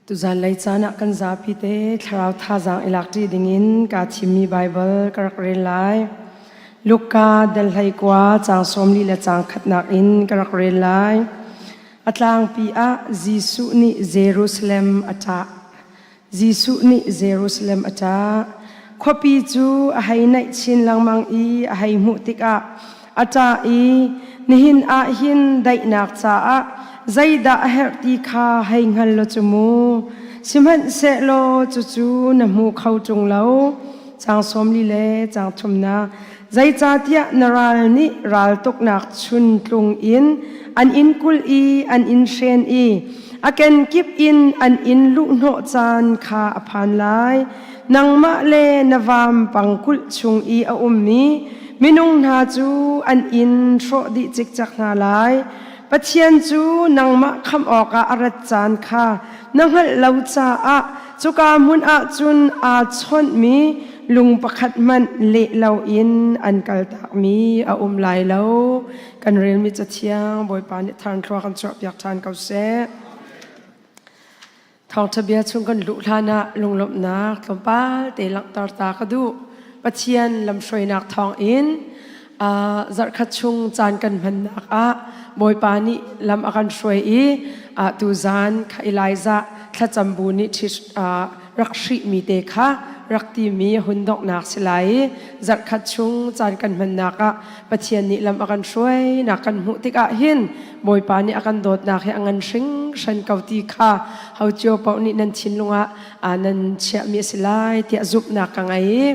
Tuzan lei caan ah kan zapi te thlarau thazaang i lakṭi dingin kaa thimmi Baibal ka rak rel lai. Luka dal 19 caang 40 le caang khatnak in ka rak rel lai. A tlangpi ah Jesuh nih Jerusalem a ṭah. Jesuh nih Jerusalem a ṭah. Khuapi cu a hei naih chin lengmang i a hei hmuh tikah a ṭah i nihin ah hin daihnak caah zeidah a herh ti kha hei hngal law cu mu. Sihmanhsehlaw cucu na hmu kho ṭung lo. Caang 40 le caang thumnak. Zeicahtiah na ral nih raltuknak chuntlung in an in kulh i an in hren i a kenkip in an in luhhnawh caan kha a phan lai. Nangmah le na vampang kulh chung i a ummi minung hna cu an inn hrawh dih cikcek hna lai. Pathian cu nangmah khamh awkah a rat caan kha na hngalh lo caah cuka hmun ah cun aa chawnhmi lung pakhat hmanh leh loin an kaltakmi a um lai lo. Kan relmi Cathiang Bawipa nih tharnthlua kan chuahpiak ṭhan ko seh. Thawngṭha bia chung kan luh hlanah lunglawmhnak tlawmpal te langhter ta ka duh. Pathian lamhruainak thawngin zarhkhat chung caan kan hmannak ah Bawipa nih lam a kan hruai i tuzan kha Elijah thlacam bu nih rak hrihmi te kha rak timi hun donghnak si lai i zarhkhat chung caan kan hmannak ah Pathian nih lam a kan hruainak kan hmuh tikah hin Bawipa nih a kan dawtnak hi a ngan hringhran ko ti kha ho cio paoh nih nan thinlung ah nan chiahmi a si lai tiah zumhnak ka ngei i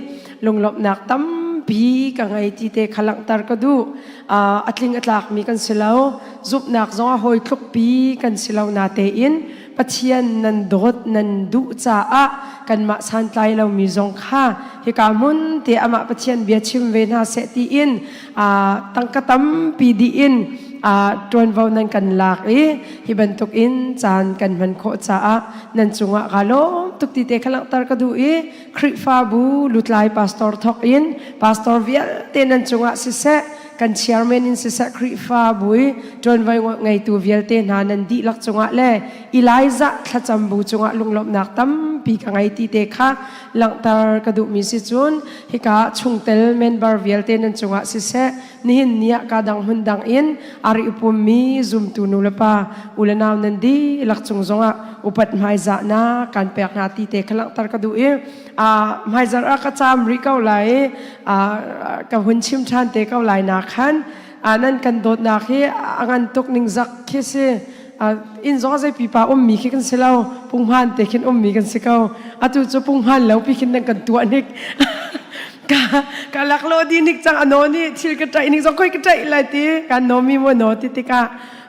lunglawmhnak tampi ka ngei ti te kha langhter ka duh. A tling a tlakmi kan si lo, zumhnak zong a hawi tlukpi kan si lo natein Pathian nan dawt nan duh caah kanmah santlai lomi zong kha hika hmun te amah Pathian bia chim ve hna seh tiin tangka tampi dih in ṭuanvo nan kan lak i hi bantuk in caan kan hman khawh caah nan cungah kaa lawm tuk ti te kha langhter ka duh i Khrihfabu lutlai pastor thawk in pastor vialte nan cungah siseh kan chairman in siseh Khrihfabu i ṭuanvo ngeitu vialte hna nan dihlak cungah le Elijah thlacam bu cungah lunglawmhnak tampi ka ngei ti te kha langhter ka duhmi si cun hika chungtel member vialte nan cungah siseh nihin ni ah ka dang hmun dang in ari upummi zumtu nu le pa u le nau nan dihlak cung zongah upat hmaizahnak kan pek hna ti te kha langhter ka duh i hmaizarh ah ka caam rih ko lai i ka hun chim ṭhan te ko lai na khan nan kan dawtnak hi a ngan tuk ning zak khi si. Inn zong zei pipa ummi khi kan si lo, punghman te khin ummi kan si ko. Atu cu punghman lo pi khin nan kan tuah nik ka ka lak lo di nik cang ano ni thil ka ṭaih ning zong khoi ka ṭaih lai ti kan nomi mo no ti tikah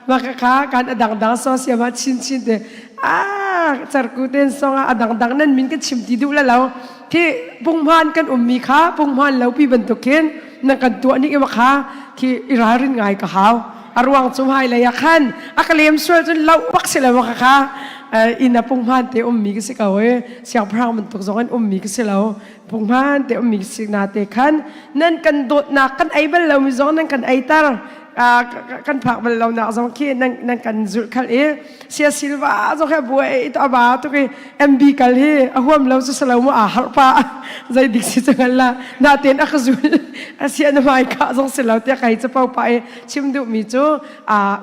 mah ka kha kan adang dang so siam ah chin chin te a charku ten song ah adang dang nan min kan chim ti duh la lo khi punghman kan ummi kha punghman lo pi bantuk khin nan kan tuah nik ima kha khi i ralrin ngai ka hau. A ruang cu hmai lei ah khan a ka lem sual cun loh bak si lo ka kha inn a punghman te ummi ka si ko i siangpahrang bantuk zong in ummi ka si lo, punghman te ummi ka si na te khan nan kan dawtnak kan ei bal lomi zong nan kan eiter, kan phak bal lo nak zong khi nan kan zulh khal i sia silva zong he buai to aba tuk i MB kal hi a huam lo cu salo mu aa harh pa zei dik si cu la na ten a ka zul a sia na mai ka zong si lo tiah kai capo pa i chim duhmi cu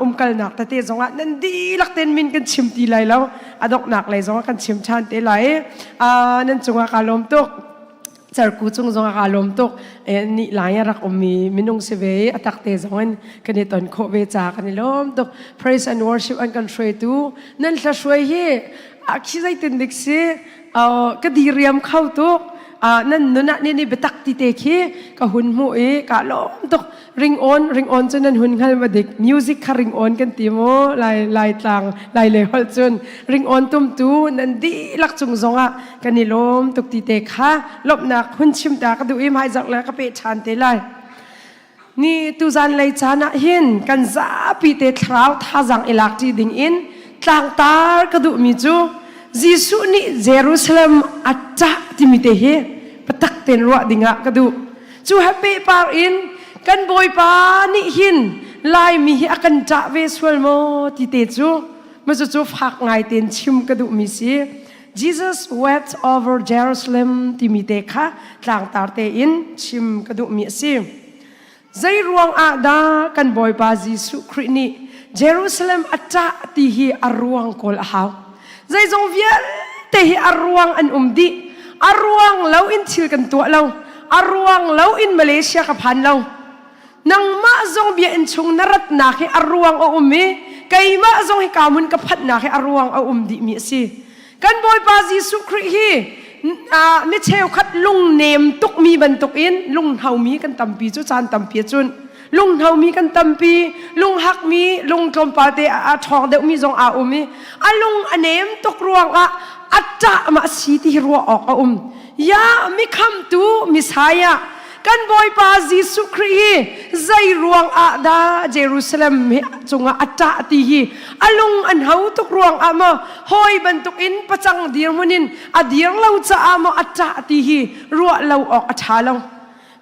umkalnak tete zongah nan dihlak ten min kan chim ti lai lo, a donghnak lei zongah kan chim ṭhan te lai. Nan cungah kaa lawm tuk, cerku cung zongah kaa lawm tuk. Ni lai a rak ummi minung si ve i a tak te zong in kan i ton khawh ve ca kan i lawm tuk. Praise and worship an kan hruaitu nan hla hruai hi a khi zeitin dik si ka diriam kho tuk. Nan nun ah ni ni biatak ti te khi ka hun hmuh i ka lawm tuk. Ring on, ring on cu nan hun hngal ma dik? Music kha ring on kan ti mu lai lai tlang lai le holh cun. Ring on tumtu nan dihlak cung zongah kan i lawm tuk ti te kha lawmhnak hun chim ta ka duh i hmaizarh le ka pe ṭhan te lai. Ni tuzan lei caan ah hin kan zapi te thlarau thazaang i lak ṭi ding in tlangtar ka duhmi cu Jesuh nih Jerusalem a ṭah timi te hi patak ten ruah dingah ka duh. Cu he pehpar in kan Bawipa nih hin Laimi hi a kan ṭah ve sual maw ti te cu. Ma cu fak ngai tein chim ka duhmi si. Jesus wept over Jerusalem timi te kha tlangtar tein chim ka duhmi a si. Zei ruang ah dah kan Bawipa Jesuh Khrih nih Jerusalem a ṭah ti hi a ruang kawl a hau. Zeizong vialte hi a ruang an um dih. A ruang lo in thil kan tuah lo. A ruang lo in Malaysia ka phan lo. Nangmah zong biakinn chung na ratnak hi a ruang a um i keimah zong hi ka hmun ka phanhnak hi a ruang a um dihmi a si. Kan Bawipa Jesuh Khrih hi mi cheukhat lungnem tukmi bantukin lunghnomi kan tampi cu caan tampi cun lunghnomi kan tampi lunghakmi lung tlawmpal te a ṭhawng deuhmi zong aa um i a lung a nem tuk ruangah a ṭah ma si ti hi ruah awk a um ya mi khamtu Messiah kan Bawipa Jesuh Khrih hi zei ruang ah dah Jerusalem hi cungah a ṭah ti hi a lung an ho tuk ruang ah maw hawi bantukin pacang dirhmun in a dir lo caah maw a ṭah ti hi ruah lo awk a ṭha lo.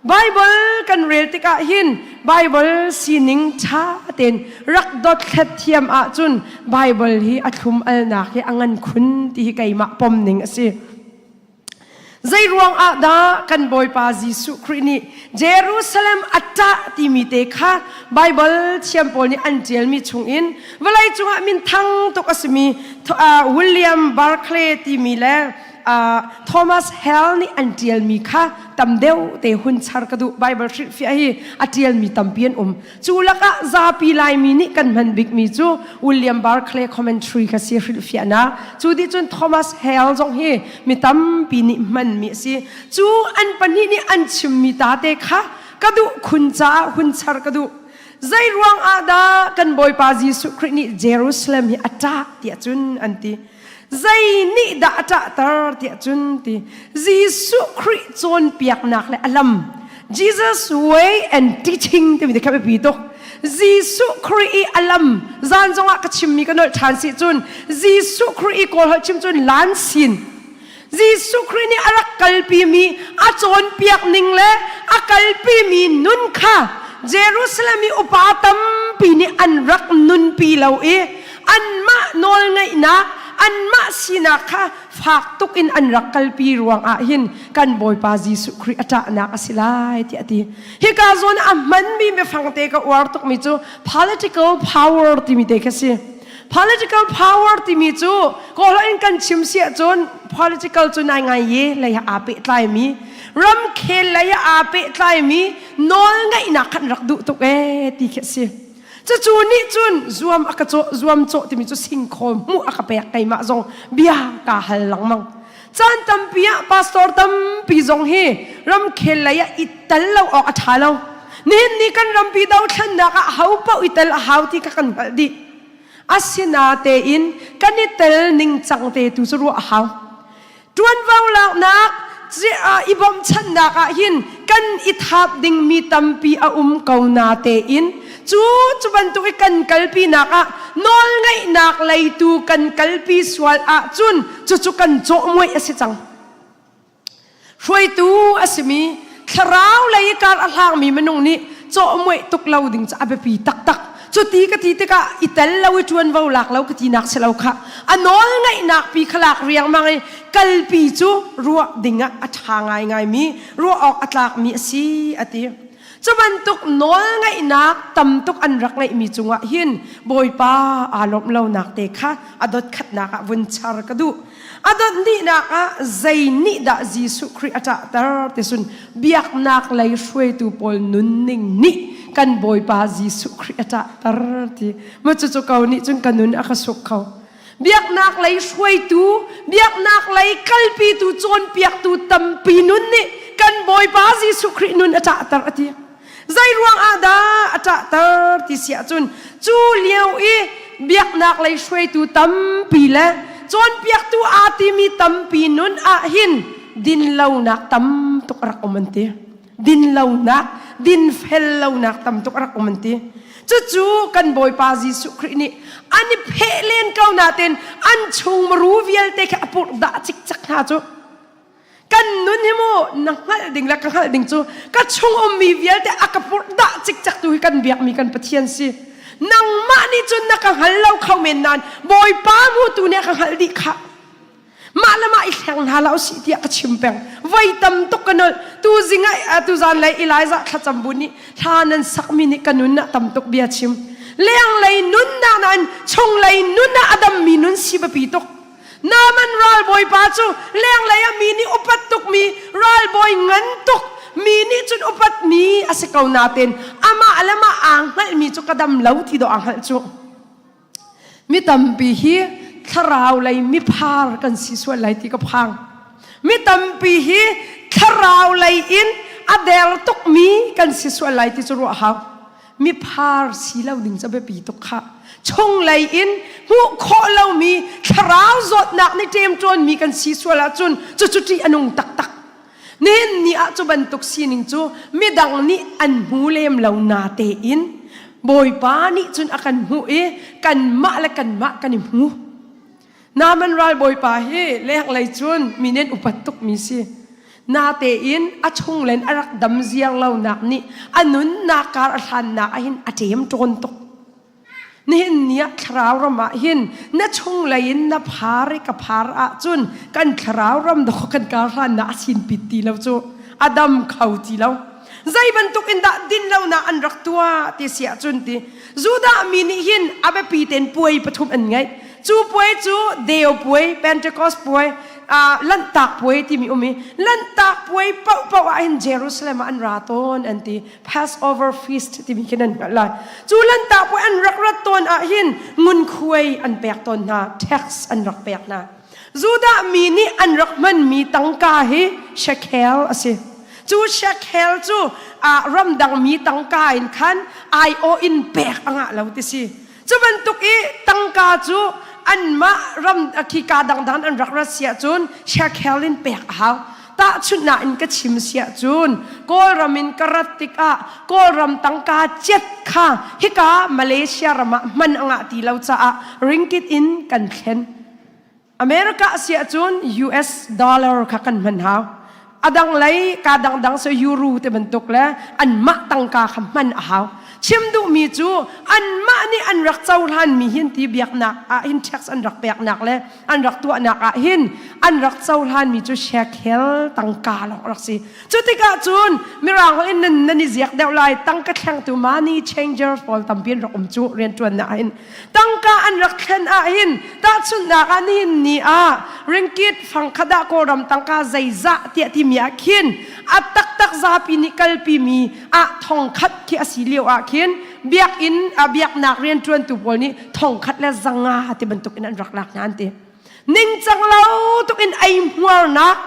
Bible kan rel tikah hin Bible sining ṭha tein rak dothlet thiam ahcun Bible hi a thlum alnak hi a ngan khun ti hi keimah pom ning a si. Zei ruang ah dah kan Bawipa Jesuh Khrih nih Jerusalem a ṭah timi te kha Baibal thiam pawl nih an ṭialmi chungin vawlei cungah minthang tuk a simi William Barclay timi le Thomas Hale nih an ṭialmi kha tam deuh te hun char ka duh. Baibal hrilhfiah hi a ṭialmi tampi an um. Cu lakah zapi Laimi nih kan hman bikmi cu William Barclay Commentary kha si hrilhfiahnak. Cu dih cun Thomas Hale zong hi mi tampi nih hmanmi a si. Cu an pahnih nih an chimmi ta te kha ka duh khun caah hun char ka duh. Zei ruang ah dah kan Bawipa Jesuh Khrih nih Jerusalem hi a ṭah tiah cun an ti. Zei nih dah a ṭahter tiah cun ti Jesuh Khrih cawnpiaknak le a lam Jesus way and teaching timi te kha biapi tuk Jesuh Khrih i a lam zan zongah ka chimmi ka nolh ṭhan si cun Jesuh Khrih i kawl holh chim cun lan sin Jesuh Khrih nih a rak kalpimi a cawnpiak ning le a kalpimi nun kha Jerusalem i upa tampi nih an rak nunpi lo i anmah nawlngeihnak anmah sinak kha fak tuk in an rak kalpi ruangah hin kan Bawipa Jesuh Khrih a ṭahnak a si lai tiah a ti. Hika zawn a hmanmi biafang te ka uar tukmi cu political power timi te kha si. Political power timi cu kawlholh in kan chim si ahcun political cu nai ngai ye lei ah aa pehtlaimi ramkhel lei ah aa pehtlaimi nawlngeihnak khan rak duh tuk ee ti khi a si. Cucu nih cun zuam a ka cawh zuam cawh timi cu singkhaw hmuh a ka pek keimah zong bia kaa hal lengmang. Caan tampi ah pastor tampi zong hi ramkhel lei ah i tel lo awk a ṭha lo. Nihin ni kan rampi dothlennak ah ho paoh i tel a hau ti kha kan hngalh dih. Asinatein kan i tel ningcang te tu cu ruah a hau. Ṭuanvo laknak i bawmchannak ah hin kan i thap dingmi tampi a um ko natein cu cu bantuk i kan kalpinak ah nawlngeihnak leitu kan kalpi sual ahcun cucu kan cawhmuaih a si cang. Hruaitu a simi thlarau lei i kar a hlangmi minung nih cawhmuaih tuk lo ding cu a biapi taktak. Cuti ka ti tikah i tel lo i ṭuanvo lak lo ka tinak si lo khah. A nawl ngaihnak pi kha lak riangmang i kalpi cu ruah dingah a ṭha ngaingaimi, ruah awk a tlakmi a si a ti. Cu bantuk nawl ngaihnak tam tuk an rak ngeihmi cungah hin Bawipa aa lawmh lonak te kha a dotkhatnak ah vun char ka duh. A dot hnihnak ah zei nih dah Jesuh Khrih a ṭahter ti cun biaknak lei hruaitu pawl nunning nih kan Bawipa Jesuh Khrih a ṭahter ti. Ma cucu ko nih cun ka nun a ka suk kho. Biaknak lei hruaitu, biaknak lei kalpitu, cawnpiaktu tampi nun nih kan Bawipa Jesuh Khrih nun a ṭahter a ti. Zei ruang ah dah a ṭahter ti si ahcun cu lio i biaknak lei hruaitu tampi le cawnpiaktu aa timi tampi nun ah hin dinlonak tam tuk a rak um an ti. Dinlonak, dinfel lonak tam tuk a rak um an ti. Cucu kan Bawipa Jesuh Khrih nih an i pheh len ko nain an chung maru vialte khi a purh dah cikcek hna cu. Kan nun hi mu na hngalh ding le ka hngalh ding cu ka chung ummi vialte a ka purhdah cikcek tu hi kan biakmi kan Pathian si. Nangmah nih cun na ka hngal lo kho men nain Bawipa hmutu nih a ka hngalh dih khah. Mah le mah i hleng hna hlah usih tiah ka chim peng. Voi tam tuk ka nolh. Tu zing ah tu zan lei Elijah thlacam bu nih hla nan sakmi nih ka nun ah tam tuk bia chim. Lenglei nunnak nain chunglei nun ah a dammi nun si biapi tuk. Naaman ralbawipa cu lenglei ah mi nih upat tukmi ralbawi ngan tuk mi nih cun upatmi a si ko nain amah le mah aa hngalhmi cu ka dam lo ti dawh aa hngalh cu. Mi tampi hi thlarau lei miphar kan si sual lai ti ka phang. Mi tampi hi thlarau lei in a der tukmi kan si sual lai ti cu ruah hau. Miphar si lo ding cu biapi tuk khah. Chunglei in hmuh khawh lomi thlarau zawtnak nih ṭemṭawnmi kan si sual ahcun cucu ṭih a nung taktak. Nihin ni ah cu bantuk sining cu midang nih an hmu lem lo na tein Bawipa nih cun a kan hmuh i kanmah le kanmah kan i hmu. Naaman ralbawipa hi lenglei cun mi nih an upat tukmi si. Natein a chunglen a rak dam ziar lonak nih a nunnak kar a hlannak ahhin a ṭem ṭawn tuk. Nihin ni ah thlarau ram ah hin na chunglei in na phar i ka phar ahcun kan thlarau ram dawh kan kar hlannak a sin pit ti lo cu a dam kho ti lo. Zei bantuk in dah din lonak an rak tuah ti si ahcun ti Judah mi nih hin a biapi tein puai pathum an ngeih. Cu puai cu Deo puai, Pentecost puai, uh, Lanhtak puai timi um i Lanhtak puai paohpaoh ah hin Jerusalem ah an ra tawn an ti. Passover feast timi khi nan hngalh lai. Cu Lanhtak puai an rak rat tawn ah hin ngunkhuai an pek tawn hna, tax an rak pek hna. Judah mi nih an rak hmanmi tangka hi shekel a si. Cu shekel cu ah ramdang mi tangka in khan aiawh in pek a ngah lo ti si. Cu bantuk i tangka cu anmah ram khika dangdang an rak rat si ahcun shekel in pek a hau. Tahchunhnak in ka chim si ahcun Kawlram in ka rat tikah Kawlram tangka cet kha hika Malaysia ram ah hman a ngah ti lo caah ringgit in kan thlen. America si ahcun US dollar kha kan hman hau. A dang lei ka dangdang so euro te bantuk le anmah tangka kha hman a hau. Chim duhmi cu anmah nih an rak cohlan mi hin ti biaknak ah hin tax an rak peknak le an rak tuahnak ah hin an rak cohlan mi cu shekel tangka lawng rak si. Cu tikah cun mirang holh in nan nan i ziak deuh lai tangka thlengtu money changers pawl tampi an rak um cu rianṭuannak ah hin Tangka an rak thlen ahhin tahchunhnak ah nihin ni ah ringkit fangkhat ah Kawlram tangka zeizah tiah timi ah khin a taktak zapi nih kalpimi ah thongkhat khi a si lio ah khin biakinn a biaknak rianṭuantu pawl nih thongkhat le zanga ti bantuk in an rak lak hna an ti. Ningcang lo tuk in eihmuarnak,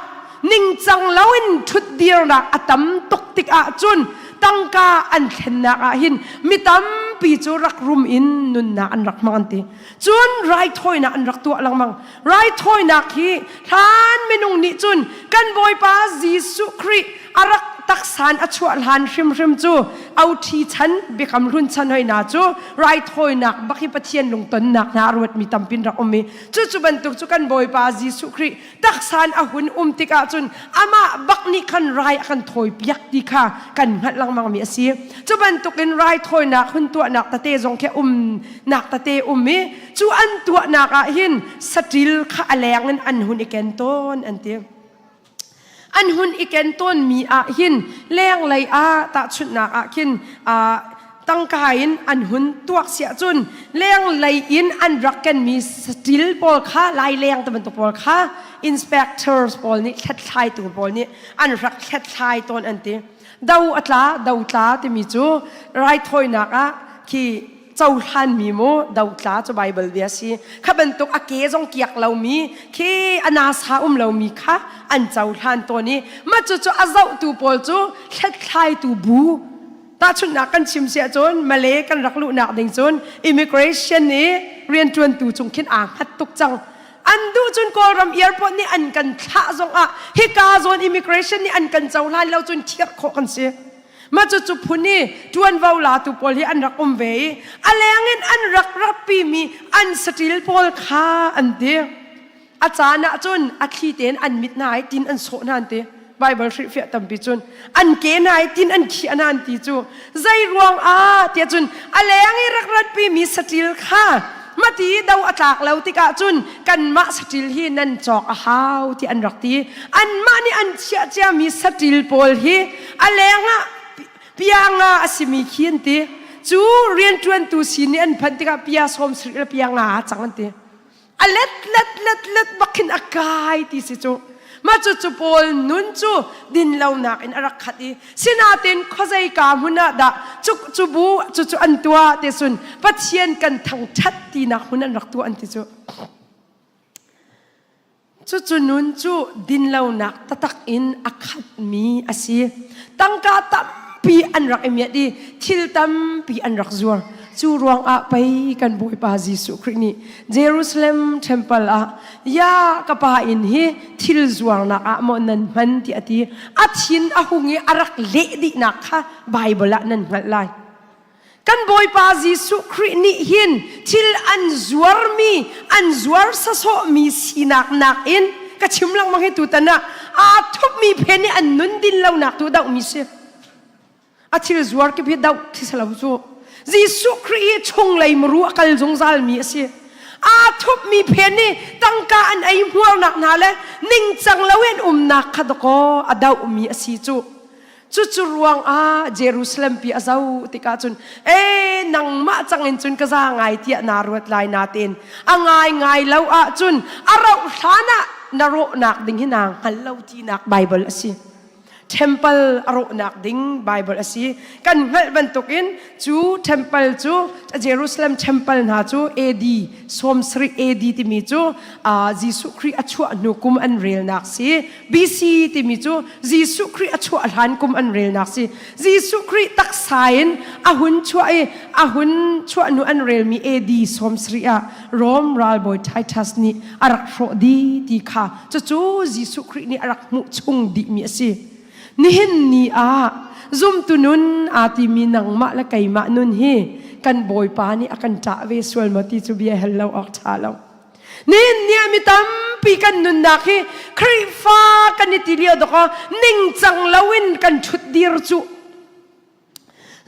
ningcang lo in ṭhutdirnak a tam tuk tik ahcun tangka an thlennak ah hin mi tampi cu rak rum in nunnak an rak hmang an ti. Cun raithawinak an rak tuah lengmang. Raithawinak hi hlan minung nih cun kan Bawipa Jesuh Khrih a rak taksan a chuah hlan hrimhrim cu oṭhi chan biakam hlun chan hoi na cu raithawinak bak hi Pathian lungtonnak hna a ruatmi tampin rak um i cucu bantuk cu kan Bawipa Jesuh Khrih taksan a hun um tikah cun amah bak nih khan rai a kan thawipiak ti kha kan hngalh lengmang mi a si. Cu bantukin raithawinak hun tuahnak tete zong khi umnak tete um i cu an tuahnak ah hin saṭil kha a leng in an hun i ken tawn an ti. An hun i ken tawnmi ah hin lenglei ah tahchunhnak ah khin tangka in an hun tuak siah cun lenglei in an rak kenmi saṭil pawl kha laileng te bantuk pawl kha inspectors pawl nih hlathlaitu pawl nih an rak hlathlai tawn an ti. Do a tla do tla timi cu raithawinak ah khi cohlanmi mu dotla cu Bible bia si kha bantuk a ke zong kiak lomi khi a nasa um lomi kha an cohlan tawn i mah cu cu a zohtu pawl cu hlathlaitu bu tahchunhnak kan chim si ahcun Malay kan rak luhnak ding cun immigration i rianṭuantu cung khin aa hngat tuk cang an duh cun Kawlram airport nih an kan thlah zongah hika zawn immigration nih an kan cohlan lo cun thiar khawh kan si Mah cucu phun i ṭuanvo latu pawl hi an rak um ve i a leng in an rak ratpimi an saṭil pawl kha an ti. A caan ah cun a thli tein an mit hna i tin an sawh hna an ti. Bible hrilhfiah tampi cun an ke hna i tin an khiah hna an ti cu zei ruang ah tiah cun a leng i rak ratpi mi saṭil kha mati do a tlak lo tikah cun kanmah saṭil hi nan cawk a hau ti an rak ti. Anmah nih an chiah ciami saṭil pawl hi a leng ah pia nga a simi khi an ti. Cu rianṭuantu sin nih an phanh tikah pia 70 le pia nga a cang an ti. A let let let let bak khin a kai ti si cu. Mah cu cu Paul nun cu dinlonak in a rak khat i sinain khuazei ka hmun ah dah cu cu bu cu cu an tuah ti cun Pathian kan thangṭhat tinak hmun an rak tuah an ti cu. Cucu nun cu dinlonak taktak in a khatmi a si. Tangka tampi an rak i miat i thil tampi an rak zuar. Cu ruangah pei kan Bawipa Jesuh Khrih nih Jerusalem temple ah ya ka pa inn hi thil zuarnak ah maw nan hman ti a ti. A thin a hung i a rak leh dihnak kha Bible ah nan hngalh lai. Kan Bawipa Jesuh Khrih nih hin thil an zuarmi, an zuar sasawhmi sinak nakin ka chim lengmang hi tutan ah aa thupmi phen i an nun din lonak tu dohmi si. A thil zuar kip hi doh thi si lo cu. Jesuh Khrih hi chunglei muru a kal zungzalmi a si. Aa thupmi phen i tangka an ei hmuarnak hna le ningcang loin umnak kha dakaw a dohmi a si cu. Cucu ruangah Jerusalem pi a zoh tikah cun e nangmah cang in cun ka za ngai tiah naa ruat lai natein a ngai ngai lo ahcun a rauh hlan ah na rawhnak ding hi naa hngal lo tinak Bible a si. Temple a rawhnak ding Bible a si. Kan hngalh bantukin cu temple cu Jerusalem temple hna cu AD 70 AD timi cu Jesuh Khrih a chuah hnu kum an relnak si. BC timi cu Jesuh Khrih a chuah hlan kum an relnak si. Jesuh Khrih taksa in a hun chuah i a hun chuah hnu an relmi AD 70 ah Rom ralbawi Titus nih a rak hrawh dih ti kha cucu Jesuh Khrih nih a rak hmuh chung dihmi a si. Nihin ni ah zumtu nun aa timi nangmah le keimah nun hi kan Bawipa nih a kan ṭah ve sual maw ti cu bia hal lo awk ṭha lo. Nihin ni ah mi tampi kan nunnak hi Khrihfa kan i ti lio dawk ningcang loin kan ṭhut dir cu.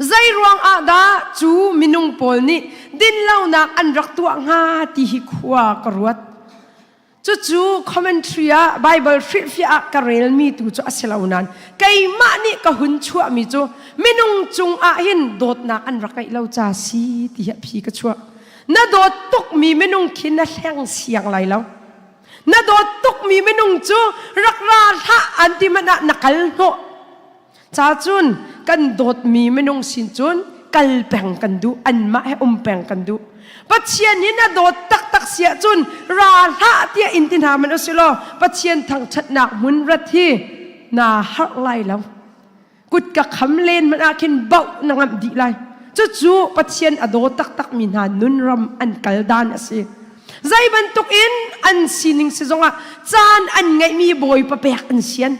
Zei ruang ah dah cu minung pawl nih dinlonak an rak tuah hnga ti hi khua ka ruat. Cucu commentary ah Bible hrilhfiah ah ka relmi tu cu a si lo nain keimah nih ka hun chuahmi cu minung cung ah hin dawtnak an rak ngeih lo ca si ti hi a phi ka chuah. Na dawt tukmi minung khi na hleng siang lai lo. Na dawt tukmi minung cu rak ra hlah an ti hmanh ah na kal hnawh. Ca cun kan dawtmi minung sin cun kal peng kan duh, anmah he um peng kan duh. Pathian hi na dawt taktak si ahcun ra hlah tiah in ti hna man usih law Pathian thangṭhatnak hmun rat hi naa harh lai lo. Kut ka kham len hmanh ah khin bauh na ngamh dih lai. Cucu Pathian a daw taktakmi hna nunram an kal dan a si. Zei bantuk in an sining si zongah caan an ngeihmi Bawipa pek an sian.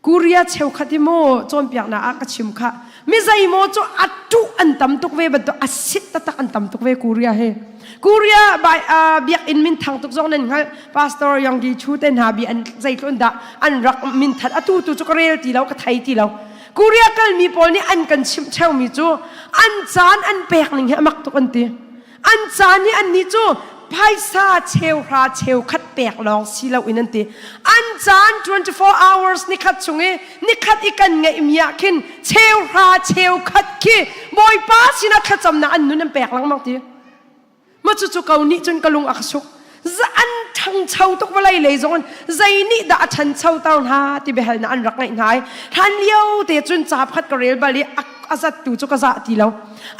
Korea cheukhat hi maw cawnpiaknak ah ka chim kha mi zeimaw cu a tuh an tam tuk ve bantuk a sit taktak an tam tuk ve Korea he Korea bai biakinn min thang tuk zong nan hngalh Pastor Yonggi Chu te hna bi an zeitlun dah an rak min that atu tu cu ka rel ti lo ka thei ti lo Korea kalmi pawl nih an kan chimh theumi cu an caan an pek ning hi a mak tuk an ti An caan i annih cu phaisa cheuhra cheukhat pek lawng si loin an ti. An caan 24 hours nikhat chung i nikhat i kan ngeihmi ah khin cheuhra cheukhat khi Bawipa sinah thlacamnak an nun an pek lengmang ti. Ma cucu ko nih cun ka lung a ka suk. An ṭhangcho tuk vawlei lei zong in zei nih dah a ṭhancho ter hna ti biahalnak an rak ngeih hna i hlan lio te cun ca pakhat ka rel bal i a zattu cu ka zah ti lo.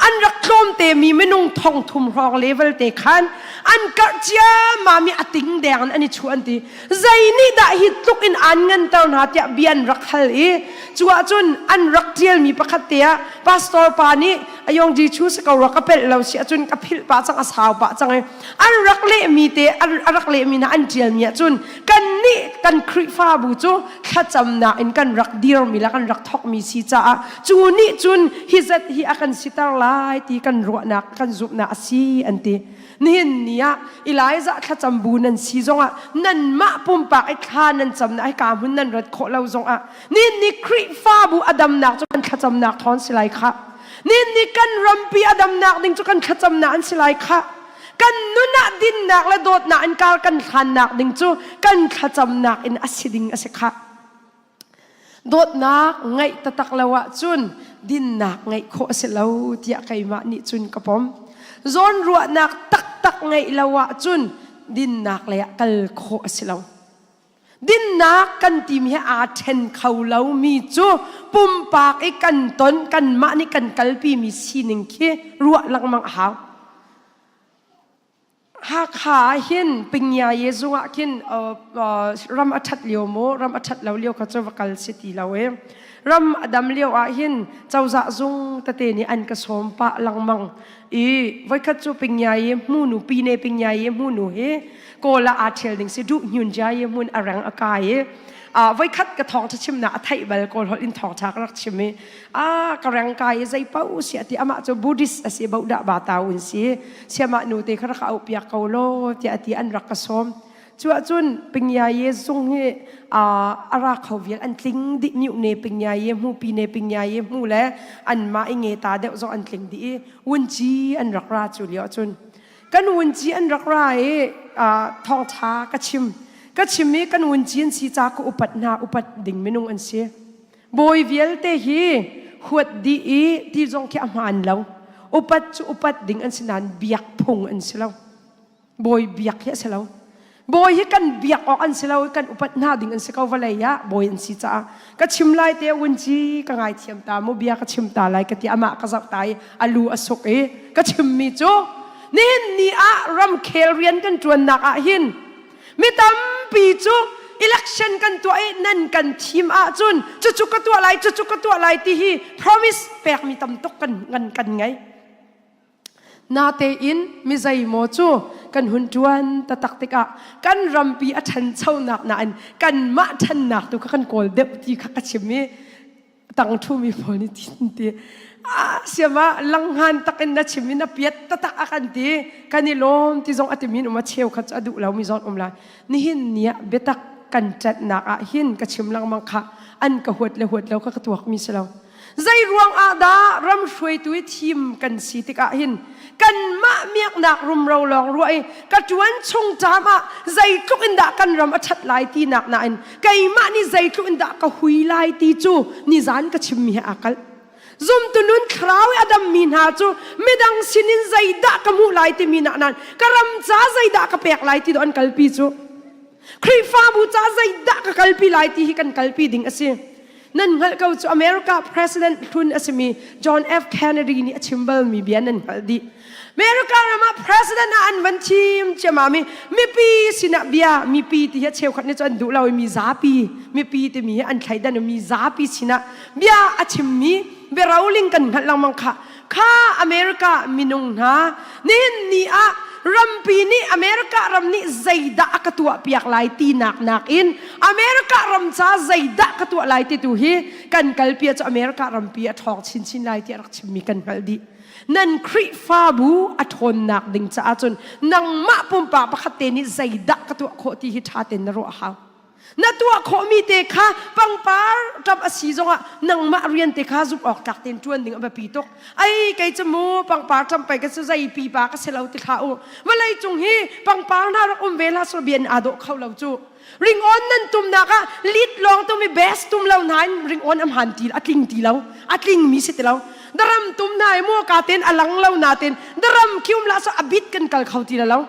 An rak tlawmte mi minung thong thum hrawng level te khan an karh ciammam i a ting deng in an i chuah an ti. Zei nih dah hi tluk in aan nganter hna tiah bia an rak hal i cu ahcun an rak ṭialmi pakhat te ah pastor pa nih. Ayong ji chu si ko rua ka pelh lo si ahcun ka philh pah cang a sau pah cang i an rak lehmi te an rak lehmi hna an ṭialmi ahcun kan nih kan Khrihfabu cu thlacamnak in kan rak dirmi le kan rak thawkmi si caah cu nih cun hi zat hi a kan siter lai ti kan ruahnak kan zumhnak a si an ti. Nihin ni ah Elijah thlacam bu nan si zongah nanmah pumpak i thla nan camnak hika hmun nan rat khawh lo zongah nihin ni Khrihfabu a damnak cu kan thlacamnak thawn si lai khah. Nihin ni kan rampi a damnak ding cu kan thlacamnak an si lai khah. Kan nun ah dinnak le dawtnak in kar kan hlannak ding cu kan thlacamnak in a si ding a si khah. Dawtnak ngeih taktak lo ahcun dinnak ngeih khawh a si lo tiah keimah nih cun ka pom. Zawnruahnak taktak ngeih lo ahcun dinnak lei ah kal khawh a si lo. Dinnak kan timi he aa ṭhen kho lomi cu pumpak i kan ton kanmah nih kan kalpimi sining khi ruah lengmang a hau. Hakha ah hin Pingya ye zung ah khin ram a ṭhat lio maw ram a ṭhat lo lio kha cu va kal si ti lo e. Ram a dam lio ah hin cozah zung tete nih an ka sawm pah lengmang i voikhat cu Pingya ye hmunu Pine Pingya ye hmunu hi Kawl ah aa ṭhial ding si duh hnun jia ye hmun a reng a kai i voikhat ka thawngṭha chimnak a theih bal Kawl holh in thawngṭha ka rak chim i a ka reng kai i zei paoh si a ti amah cu Buddhist a si bodah ba ta un si siamah nu te kha rak auh piak ko law tiah a ti an rak ka sawm. Cu ahcun Pingya ye zung hi a ra kho vial an tling dih miu ne Pingya ye hmu pi ne Pingya ye hmu le anmah i nge ta deuh zong an tling dih i wunci an rak ra cu lio ahcun kan wunci an rak ra i thawngtha ka chim ka chim i kan wunci an si ca ka upat hna upat ding minung an si Bawi vialte hi huat dih i ti zong khi a hmaan lo. Upat cu upat ding an si nain biak phung an si lo. Bawi biak hi a si lo. Bawi hi kan biak awk an si lo kan upat hna ding an si ko vawlei ah bawi an si caah ka chim lai te wunci ka ngaithiam ta mu bia ka chim ta lai ka ti amah ka zoh ta i a lu a suk i ka chimmi cu nihin ni ah ramkhel rian kan ṭuannak ah hin Mi tampi cu election kan tuah i nan kan thim ahcun cucu ka tuah lai cucu ka tuah lai ti hi promise pekmi tam tuk kan kan kan ngei. Natein mi zeimaw cu kan hun ṭuan taktak tikah kan rampi a ṭhanchonak nain kanmah ṭhannak tu kha kan kawl deuh ti kha ka chim i tang ṭhumi pawl nih tin ti ah siama langhan takin na chim in na piat tatak a kan ti kan i lawm ti zong a timi um a cheu khat cu a duh lomi zong um lai nihin ni ah biatak kan ṭanhnak ah hin ka chim lengmang kha an ka huat le huat lo kha ka tuakmi si lo zei ruang ah dah ram hruaitu i thim kan si tikah hin kanmah miaknak rumro lawng ruah i ka ṭuan chung ṭam ah zeitluk in dah kan ram a ṭhat lai tinak nain keimah nih zeitluk in dah ka hui lai ti cu nizan ka chimmi he aa kalh. Zumtu nun thlarau i a dammi hna cu midang sinin zeidah ka hmuh lai timi nak nain ka ram ca zeidah ka pek lai ti dawh an kalpi cu. Khrihfabu ca zeidah ka kalpi lai ti hi kan kalpi ding a si. Nan hngalh ko cu America President hlun a simi John F. Kennedy nih a chim balmi bia nan hngalh dih. America ram ah president ah an van thim ciammam i mipi sinah bia mipi ti hi cheukhat nih cu an duh lo i mi zapi mipi timi hi an thleidan i mi zapi sinah bia a chimmi biaroling kan hngalh lengmang kha kha America minung hna nihin ni ah rampi nih America ram nih zeidah a ka tuah piak lai tinak nakin America ram ca zeidah ka tuah lai ti tu hi kan kalpi cu America rampi a ṭhawng chinchin lai tiah rak chimmi kan hngalh dih. Nan Khrihfabu a ṭhawnnak ding caah cun nangmah pumpak pakhat te nih zeidah ka tuah khawh ti hi ṭha tein na ruah a hau. Na tuah khawhmi te kha pangpar ṭap a si zongah nangmah rian te kha zumh awk tlak tein ṭuan ding a biapi tuk. Ai kei cu mu pangpar ṭam pei ka cu zei pipa ka si lo ti hlah u. Vawlei cung hi pangpar hna rak um ve hlah selaw bia in aa dawh kho lo cu. Ringawn nan tumnak ah lead lawng tum i best tum lo hna in ringawn a hmaan ti a tling ti lo. A tlingmi si ti lo. Daram tum hna i mu ka ten a lang lo na ten daram khi um lah so a bit kan kal kho ti lo.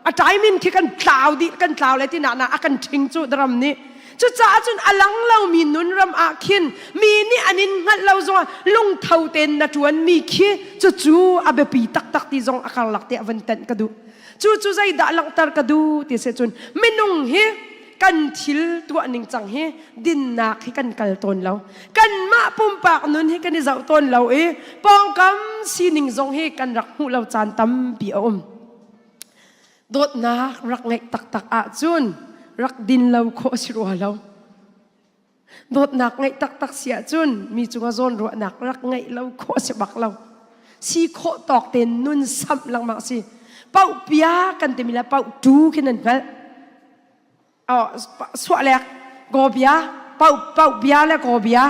A time khi kan tlau dih kan tlau le ti na na a kan ṭhing cu daram nih cucaah cun a lang lomi nun ram ah khin mi nih an in hngalh lo zongah lungtho tein na ṭuan mi khi cucu a biapi taktak ti zong a karlak te a van tenh ka duh cu cu zeidah langhter ka duh ti si cun minung hi. kan thil tuah ning cang hi dinnak hi kan kal tawn lo. Kanmah pumpak nun hi kan i zoh tawn lo i pawngkam sining zong hi kan rak hmuh lo caan tampi a um. Dawtnak rak ngeih taktak ahcun rak din lo khawh a si rua lo. Dawtnak ngeih taktak si ahcun mi cungah zawnruahnak rak ngeih lo khawh a si bak lo. Si khawh tawk tein nun samh lengmang si. Pauh pia kan timi le pauh tu khi nan hngalh. Oh, suah lek go bia, pauh pauh bia le go bia.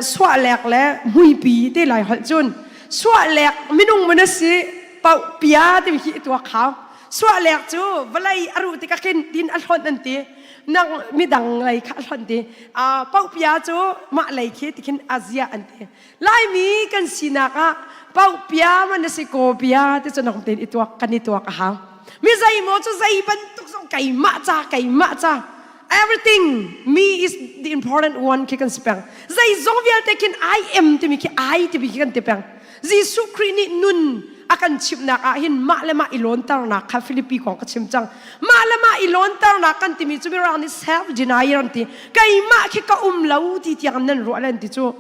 Suah lek le muipi te lai holh cun suah lek minung mun a si pauh pia timi khi tuak hau. Suah lek cu vawlei a ruh tikah khin tin a hlonh an ti. Nang midang lei kha a hlonh ti. Pauh pia cu mah lei khi tikhin a zia an ti. Laimi kan sinak ah pauh pia man a si ko pia ti cu nang tein i tuak kan i tuak a hau. Mi zeimaw cu zei bantuk zong keimah ca keimah ca everything me is the important one khi kan si peng. Zeizong vialte khin I am timi khi I timi khi kan ti peng. Jesuh Khrih nih nun a kan chimhnak ah hin mah le mah i lawnternak kha Filipi kong ka chim cang. Mah le mah i lawnternak kan timi cu mirang nih self denial an ti. Keimah khi ka um lo ti tiang nan ruah len ti cu.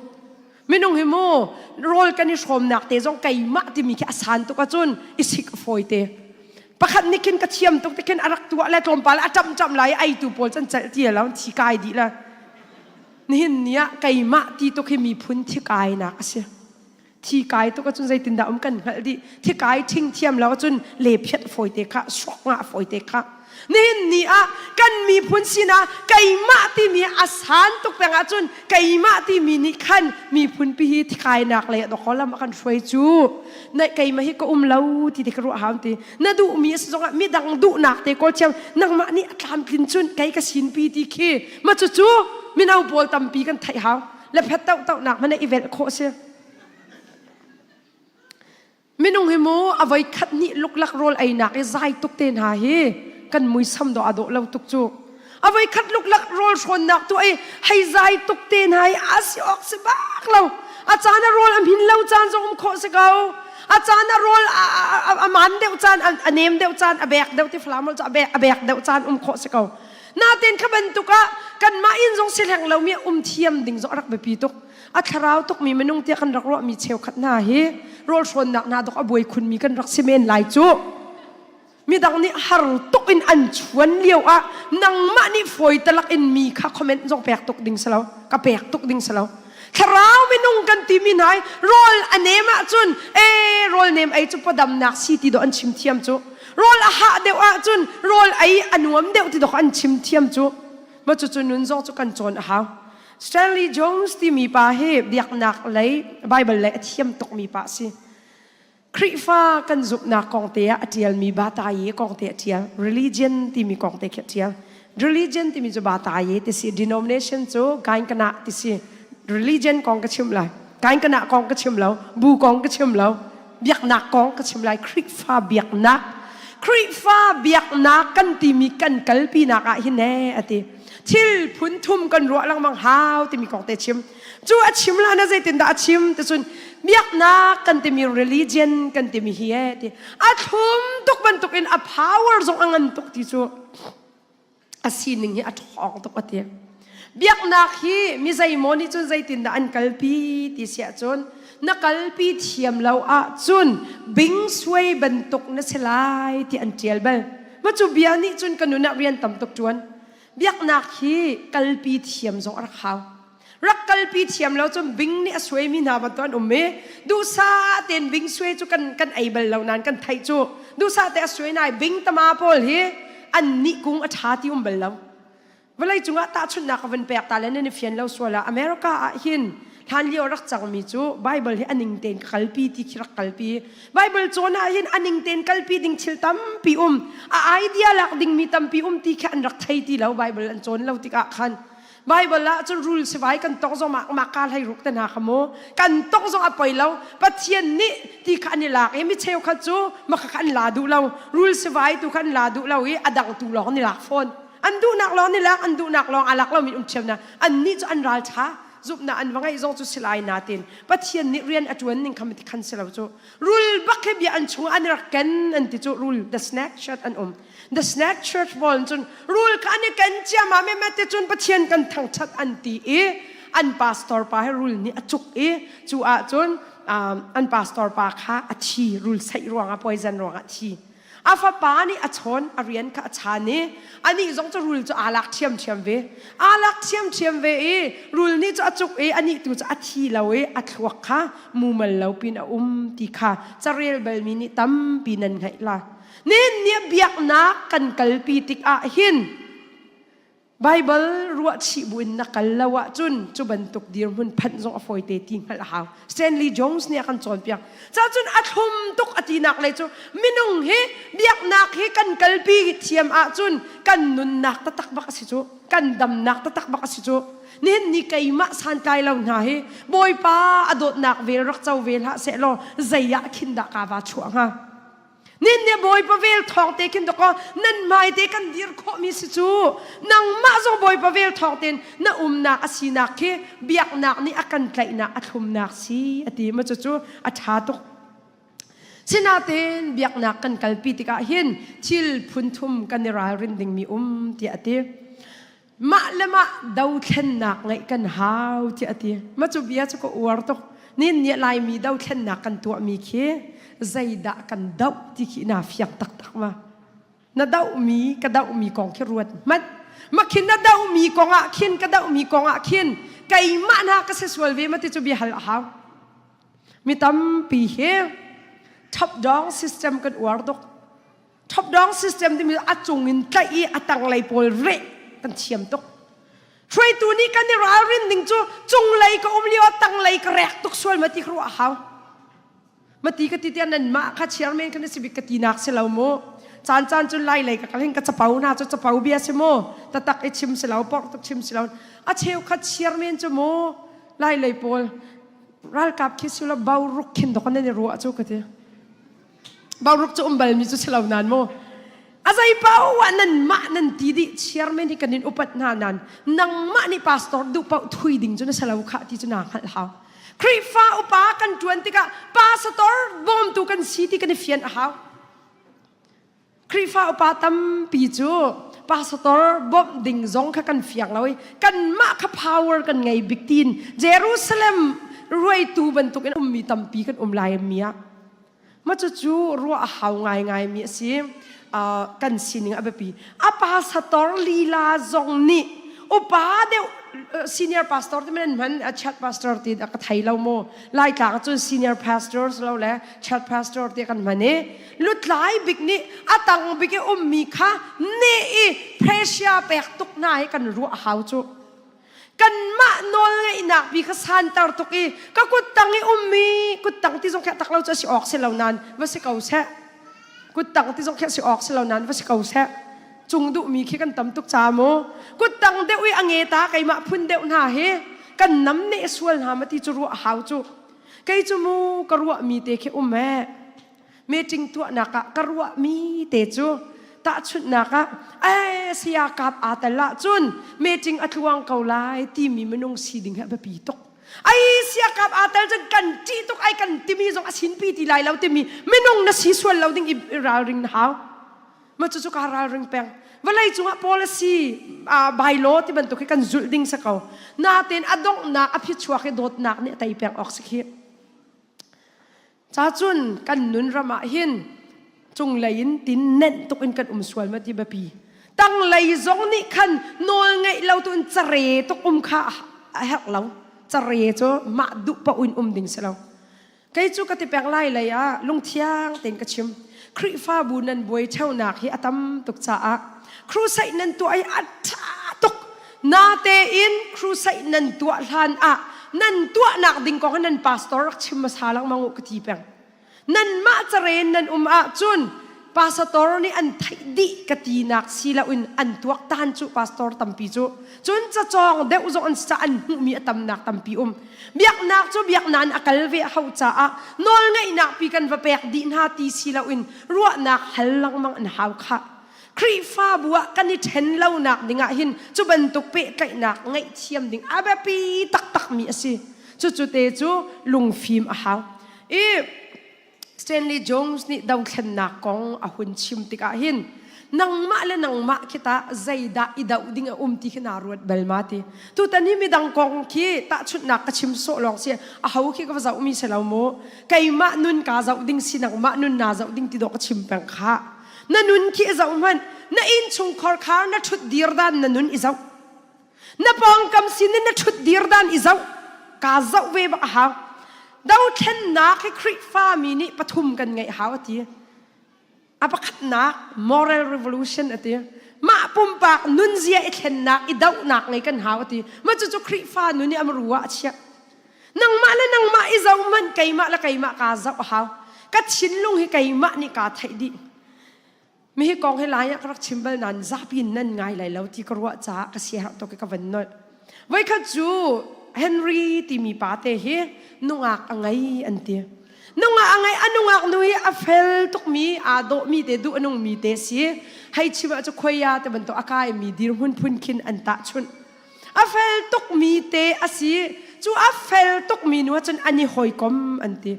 Minung hi mu rawl kan i hrawmnak te zong keimah timi khi a san tuk ahcun i sik a fawi te. Pakhat nih khin ka thiam tuk te khin a rak tuah le tlawmpal a ṭamh ṭamh lai i eitu pawl can celh ti lo thi kai dih la. Nihin ni ah keimah ti tuk hi miphun thikainak a si. Thi kai tuk ahcun zeitindah um kan hngalh dih. Thi kai ṭhing thiam lo ahcun le phiat fawi te kha, suak ngah fawi te kha. Nihin ni ah kan miphun sinah keimah timi a san tuk peng ahcun keimah timi nih khan miphun pi hi thikainak lei ah lam a kan hruai cu. Na keimah hi ka um lo ti te ka ruah hau ti. Na duhmi a si zongah midang duhnak te kawl thiam nangmah nih a tlamtlin cun kei ka sinpi ti khi ma cucu mino pawl tampi kan theih hau. Le phet toh tohnak hmanh i velh khawh si. Minung hi mu a voi khat hnih luklak rawl einak i zai tuk te hna hi kan muisam dawh a dawh lo tuk cu. A voi khat luklak rawl hrawnnak tu ei hei zai tuk te hna hi a si awk si bak lo. A caan a rawl a hmin lo caan zong um khawh si ko. A caan a rawl a man deuh caan a nem deuh caan a bek deuh ti falam cu a bek a bek deuh caan um khawh si ko. Natin kha bantuk ah kanmah inn zong si hleng lomi um thiam ding zong a rak biapi tuk. A thlarau tukmi minung tiah kan rak ruahmi cheukhat hna hi rawl hrawnnak hna dok a buai khunmi kan rak si men lai cu. Midang nih har tuk in an chuan lio ah nangmah nih fawi talak in mi kha comment zong pek tuk ding si lo. Ka pek tuk ding si lo. Thlarau minung kan timi hna hi rawl a nem ahcun ee rawl nem ei cu pawdamnak si ti dawh an chim thiam cu. Rawl a hah deuh ahcun rawl ei a nuam deuh ti dawh an chim thiam cu. Ma cucu nun zong cu kan cawn a hau. Stanley Jones timi pa hi biaknak lei Bible lei a thiam tukmi pa a si. Khrihfa kan zumhnak kong te ah a ṭialmi Bataye kong te a ṭial. Religion timi kong te khi a ṭial. Religion timi cu Bataye ti si. Denomination cu Gainkana ti si. Religion kong ka chim lai. Gainkana kong ka chim lo. Bu kong ka chim lo. Biaknak kong ka chim lai. Khrihfa biaknak. Khrihfa biaknak kan timi kan kalpinak ah hin ee a ti. Thil phun thum kan ruah lengmang hau timi kong te chim. Cu a chim la na zeitindah a chim ti cun biaknak kan timi religion kan timi hi e ti a thlum tuk bantukin a power zong a ngan tuk ti cu a sining hi a ṭhawng tuk a ti. Biaknak hi mi zeimaw nih cun zeitindah an kalpi ti si ahcun na kalpi thiam lo ahcun bing suai bantuk na si lai ti an ṭial bal. Ma cu bia nih cun ka nun ah rian tam tuk ṭuan. Biaknak hi kalpi thiam zong a rak hau. Rak kalpi thiam lo cun bing nih a suaimi hna bantuk an um i duhsah tein bing suai cu kan kan ei bal lo nain kan theih cu duhsah te a suai nai bing tama pawl hi an nih kung a ṭha ti um bal lo. Vawlei cungah tahchunhnak ka van pek ta le nan i fian lo sual ah America ah hin hlan lio rak cangmi cu Bible hi a ning tein ka kalpi ti khi rak kalpi. Bible cawn ah hin a ning tein kalpi ding thil tampi um a idea lak dingmi tampi um ti khi an rak thei ti lo Bible an cawn lo tikah khan Bible ah cun rul sivai kan tong zong mah mah ka hlei ruk te hna kha mu kan tong zong a poi lo Pathian nih ti kha an i lak i mi cheukhat cu maka kha an la duh lo rul sivai tu kha an la duh lo i a dang tu lawng an i lak fawn an duhnak lawng an i lak an duhnak lawng a lak lomi um ṭhiam na an nih cu an ral ṭha. Zumhnak an va ngeih zong cu si lai natin Pathian nih rian a ṭuan ning kha ti khan si lo cu. Rul bak hi bia an chungah an rak ken an ti cu rul the snack church an um. The snack church pawl cun rul kha an i ken ciammam i mete cun Pathian kan thangṭhat an ti i an pastor pa hi rul nih a cuk i cu ahcun an pastor pa kha a thi rul saih ruangah poison ruangah thi. A fapa nih a chawn, a rian kha a chan i anih zong cu rul cu aa lak ṭhiamṭhiam ve. Aa lak ṭhiamṭhiam ve i rul nih cu a cuk i anih tu cu a thi lo i a thluak kha mumal lo pin a um ti kha carel balmi nih tampi nan hngaih la. Nihin ni ah biaknak kan kalpi tikah hin Baibal ruahchih buin na kal lo ahcun cu bantuk dirhmun phanh zong a fawite ti hngalh a hau. Stanley Jones nih a kan cawnpiak. Cacun a thlum tuk a tinak lei cu minung hi biaknak hi kan kalpi thiam ahcun kan nunnak taktak bak a si cu. Kan damnak taktak bak a si cu. Nihin ni keimah santlai lo hna hi Bawipa a dawtnak vel rak co ve hlah sehlaw zei ah khin dah kaa va chuah hnga? Nin nih Bawipa vel thawng te khin dakaw nan hmai te kan dir khawhmi si cu nangmah zong Bawipa vel thawng tein na umnak a sinak khi biaknak nih a kan tlaihnak a thlumnak si a ti ma cucu a ṭha tuk. Sinain biaknak kan kalpi tikah hin thil phun thum kan i ralrin dingmi um tiah a ti. Mah le mah dothlennak ngeih kan hau tiah a ti. Mah cu bia cu ka uar tuk. Nin nih Laimi dothlennak kan tuahmi khi zeidah kan doh ti khi naa fiang taktak ma. Na dohmi ka dohmi kong khi ruat hmanh. Mah khin na dohmi kong ah khin ka dohmi kong ah khin keimah hna ka si sual ve ma ti cu bia hal a hau. Mi tampi hi top down system kan uar tuk. Top down system timi a cung in tlaih i a tanglei pawl reh kan thiam tuk. Hruaitu nih kan i ralrin ding cu cunglei ka um lio ah tanglei ka rek tuk sual ma ti ka ruah a hau. Ma ti ka ti tiah nanmah kha chairman kan si bik ka ti nak si lo mu. Caan caan cun lai lei ka kal hin ka capo hna cu capo bia si mu. Tatak i chim si lo, porh tuk chim si lo. A cheukhat chairman cu mu lai lei pawl ralkap khi si lo boruk khin dok nan i ruah cu ka ti. Boruk cu um balmi cu si lo nan mu. A zei paoh ah nanmah nan ti dih chairman hi kan in upat hna nan nangmah nih pastor duh paoh thui ding cu na si lo khah ti cu naa hngalh hau. Khrihfa upa kan ṭuan tikah pastor bawmtu kan si ti kan i fian a hau. Khrihfa upa tampi cu pastor bawmh ding zong kha kan fiang lo i kanmah kha power kan ngei bik tiin Jerusalem ruaitu bantukin ummi tampi kan um lai mi ah Ma cucu ruah a hau ngaingaimi a si. Uh, kan sining a biapi. A pastor lila zong nih upa deuh senior pastor ti men hman a chat pastor ti ka thei lo mu laitlang cun senior pastors lo le chat pastor ti kan hman i lutlai bik nih a tang bik i ummi kha ne i pressure pek tuk hna hi kan ruah hau cu kanmah nawlngeihnak bi kha santer tuk i ka kuttang i ummi kuttang ti zong khi tak lo cu a si awk si lo nain va si ko seh kuttang ti zong khi a si awk si lo nain va si ko seh cung duhmi khi kan tam tuk ca mu kuttang deuh i a nge ta keimah phun deuh hna hi kan nam ne sual hna ma ti cu ruah hau cu kei cu mu ka ruahmi te khi um eh meeting tuahnak ah ka ruahmi te cu tahchunhnak ah eh saya kap aa tel ahcun meeting a tluang ko lai timi minung si ding hi a biapi tuk ai sia kap aa tel cun kan ṭih tuk ai kan timi zong a sinpi ti lai lo timi minung na si sual lo ding i ralring na hau ma cucu ka ralring peng vawlei cungah policy bylaw ti bantuk hi kan zulh ding si ko natein a donghnak a phichuak hi dawtnak nih a tei peng awk si khi Cacun kan nun ram ah hin cunglei in tin nenh tuk in kan um sual ma ti biapi. Tanglei zong nih khan nawl ngeih lo tu in care tuk um kha a herh lo. Care cu mah duh paoh in um ding si lo. Kei cu ka ti peng lai lei ah lungthiang tein ka chim. Khrihfabu nan buai ṭheunak hi a tam tuk caah crusade nan tuah hi a ṭha tuk. Natein crusade nan tuah hlan ah nan tuahnak ding kong nan pastor rak chim hmasa lengmang u ka ti peng. Nanmah caren nan um ahcun pastor nih an theih dih ka tinak si loin an tuaktan cu pastor tampi cu. Cun cacawng deuh zong an si caah an hmuhmi a tamnak tampi um. Biaknak cu biaknak in a kal ve a hauh caah nawlngeihnak pi kan va pek dih hna ti si loin ruahnak hal lengmang an hau khah. Khrihfabu ah kan i ṭhen lonak ding ah hin cu bantuk pehtlaihnak ngaihthiam ding a biapi taktakmi a si. Cucu te cu lungfim a hau. I Stanley Jones nih dothlennak kong a hun chim tikah hin nangmah le nangmah khi tah zeidah i doh ding a um ti khi naa ruat bal ma ti. Tutan hi midang kong khi tahchunhnak ka chim sawh lawng si a ho khi ka va zohmi si lo mu. Keimah nun kaa zoh ding si nangmah nun naa zoh ding ti dawh ka chim peng kha. Na nun khi i zoh hmanh. Na innchungkhar kha na ṭhut dir dan na nun i zoh. Na pawngkam sin in na ṭhut dir dan i zoh. Kaa zoh ve bak a hau. Dothlennak hi Khrihfa mi nih pathum kan ngeih hau a ti. A pakhatnak moral revolution a ti. Mah pumpak nunzia i thlennak i dohnak ngei kan hau a ti. Mah cucu Khrihfa nun i amru ah a chiah. Nangmah le nangmah i zoh hmanh keimah le keimah kaa zoh a hau. Ka thinlung hi keimah nih kaa theih dih. Mi hi kong hi lai ah ka rak chim bal nain zapi in nan ngai lai lo ti ka ruah caah ka siaherh tuk i ka van nolh. Voikhat cu Henry timi pa te hi nungak a ngei an ti. Nungak a ngei a nungak nu hi a fel tukmi aa dawhmi te duh a nungmi te si. Hei chim ah cu khuaia te bantuk a kaimi dirhmun phun khin an tahchunh. A fel tukmi te a si. Cu a fel tukmi nu ahcun an i hawikom an ti.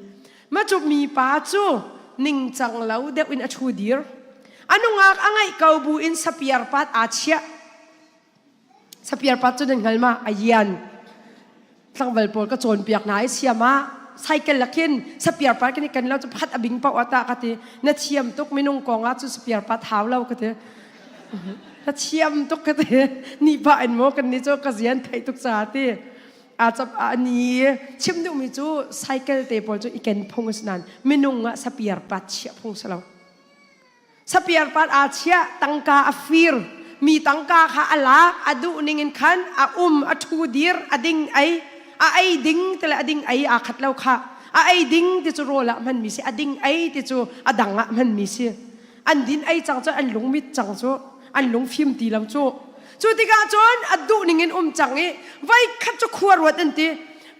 Ma cu mipa cu ningcang lo deuh in a ṭhu dir. A nungak a ngaih ko bu in sapiar pat aa chiah. Sapiar pat cu nan hngal ma? A ian. Tlangval pawl ka cawnpiak hna i siam ah cycle lakin sapiar pat kan i ken lo cu pakhat a bing paoh ah tah ka ti. Na thiam tuk minung kong ah cu sapiar pat hau lo ka ti. Na thiam tuk ka ti. Nih pah in maw kan nih cu ka zian theih tuk caah ti. Aa cap a ni chim duhmi cu cycle te pawl cu i ken phung a si nain minung ah sapiar pat chiah phung si lo. Sapiar pat aa chiah tangka a fir mi tangka kha a lak a duh ning in khan a um a ṭhu dir a ding ei a ei ding ti le a ding ei aa khat lo kha a ei ding ti cu rawl ah hmanmi si a ding ei ti cu a dang ah hmanmi si an din ei cang cu an lungmit cang cu an lungfim ti lo cu cu tikah cun a duh ning in um cang i voi khat cu khua ruat an ti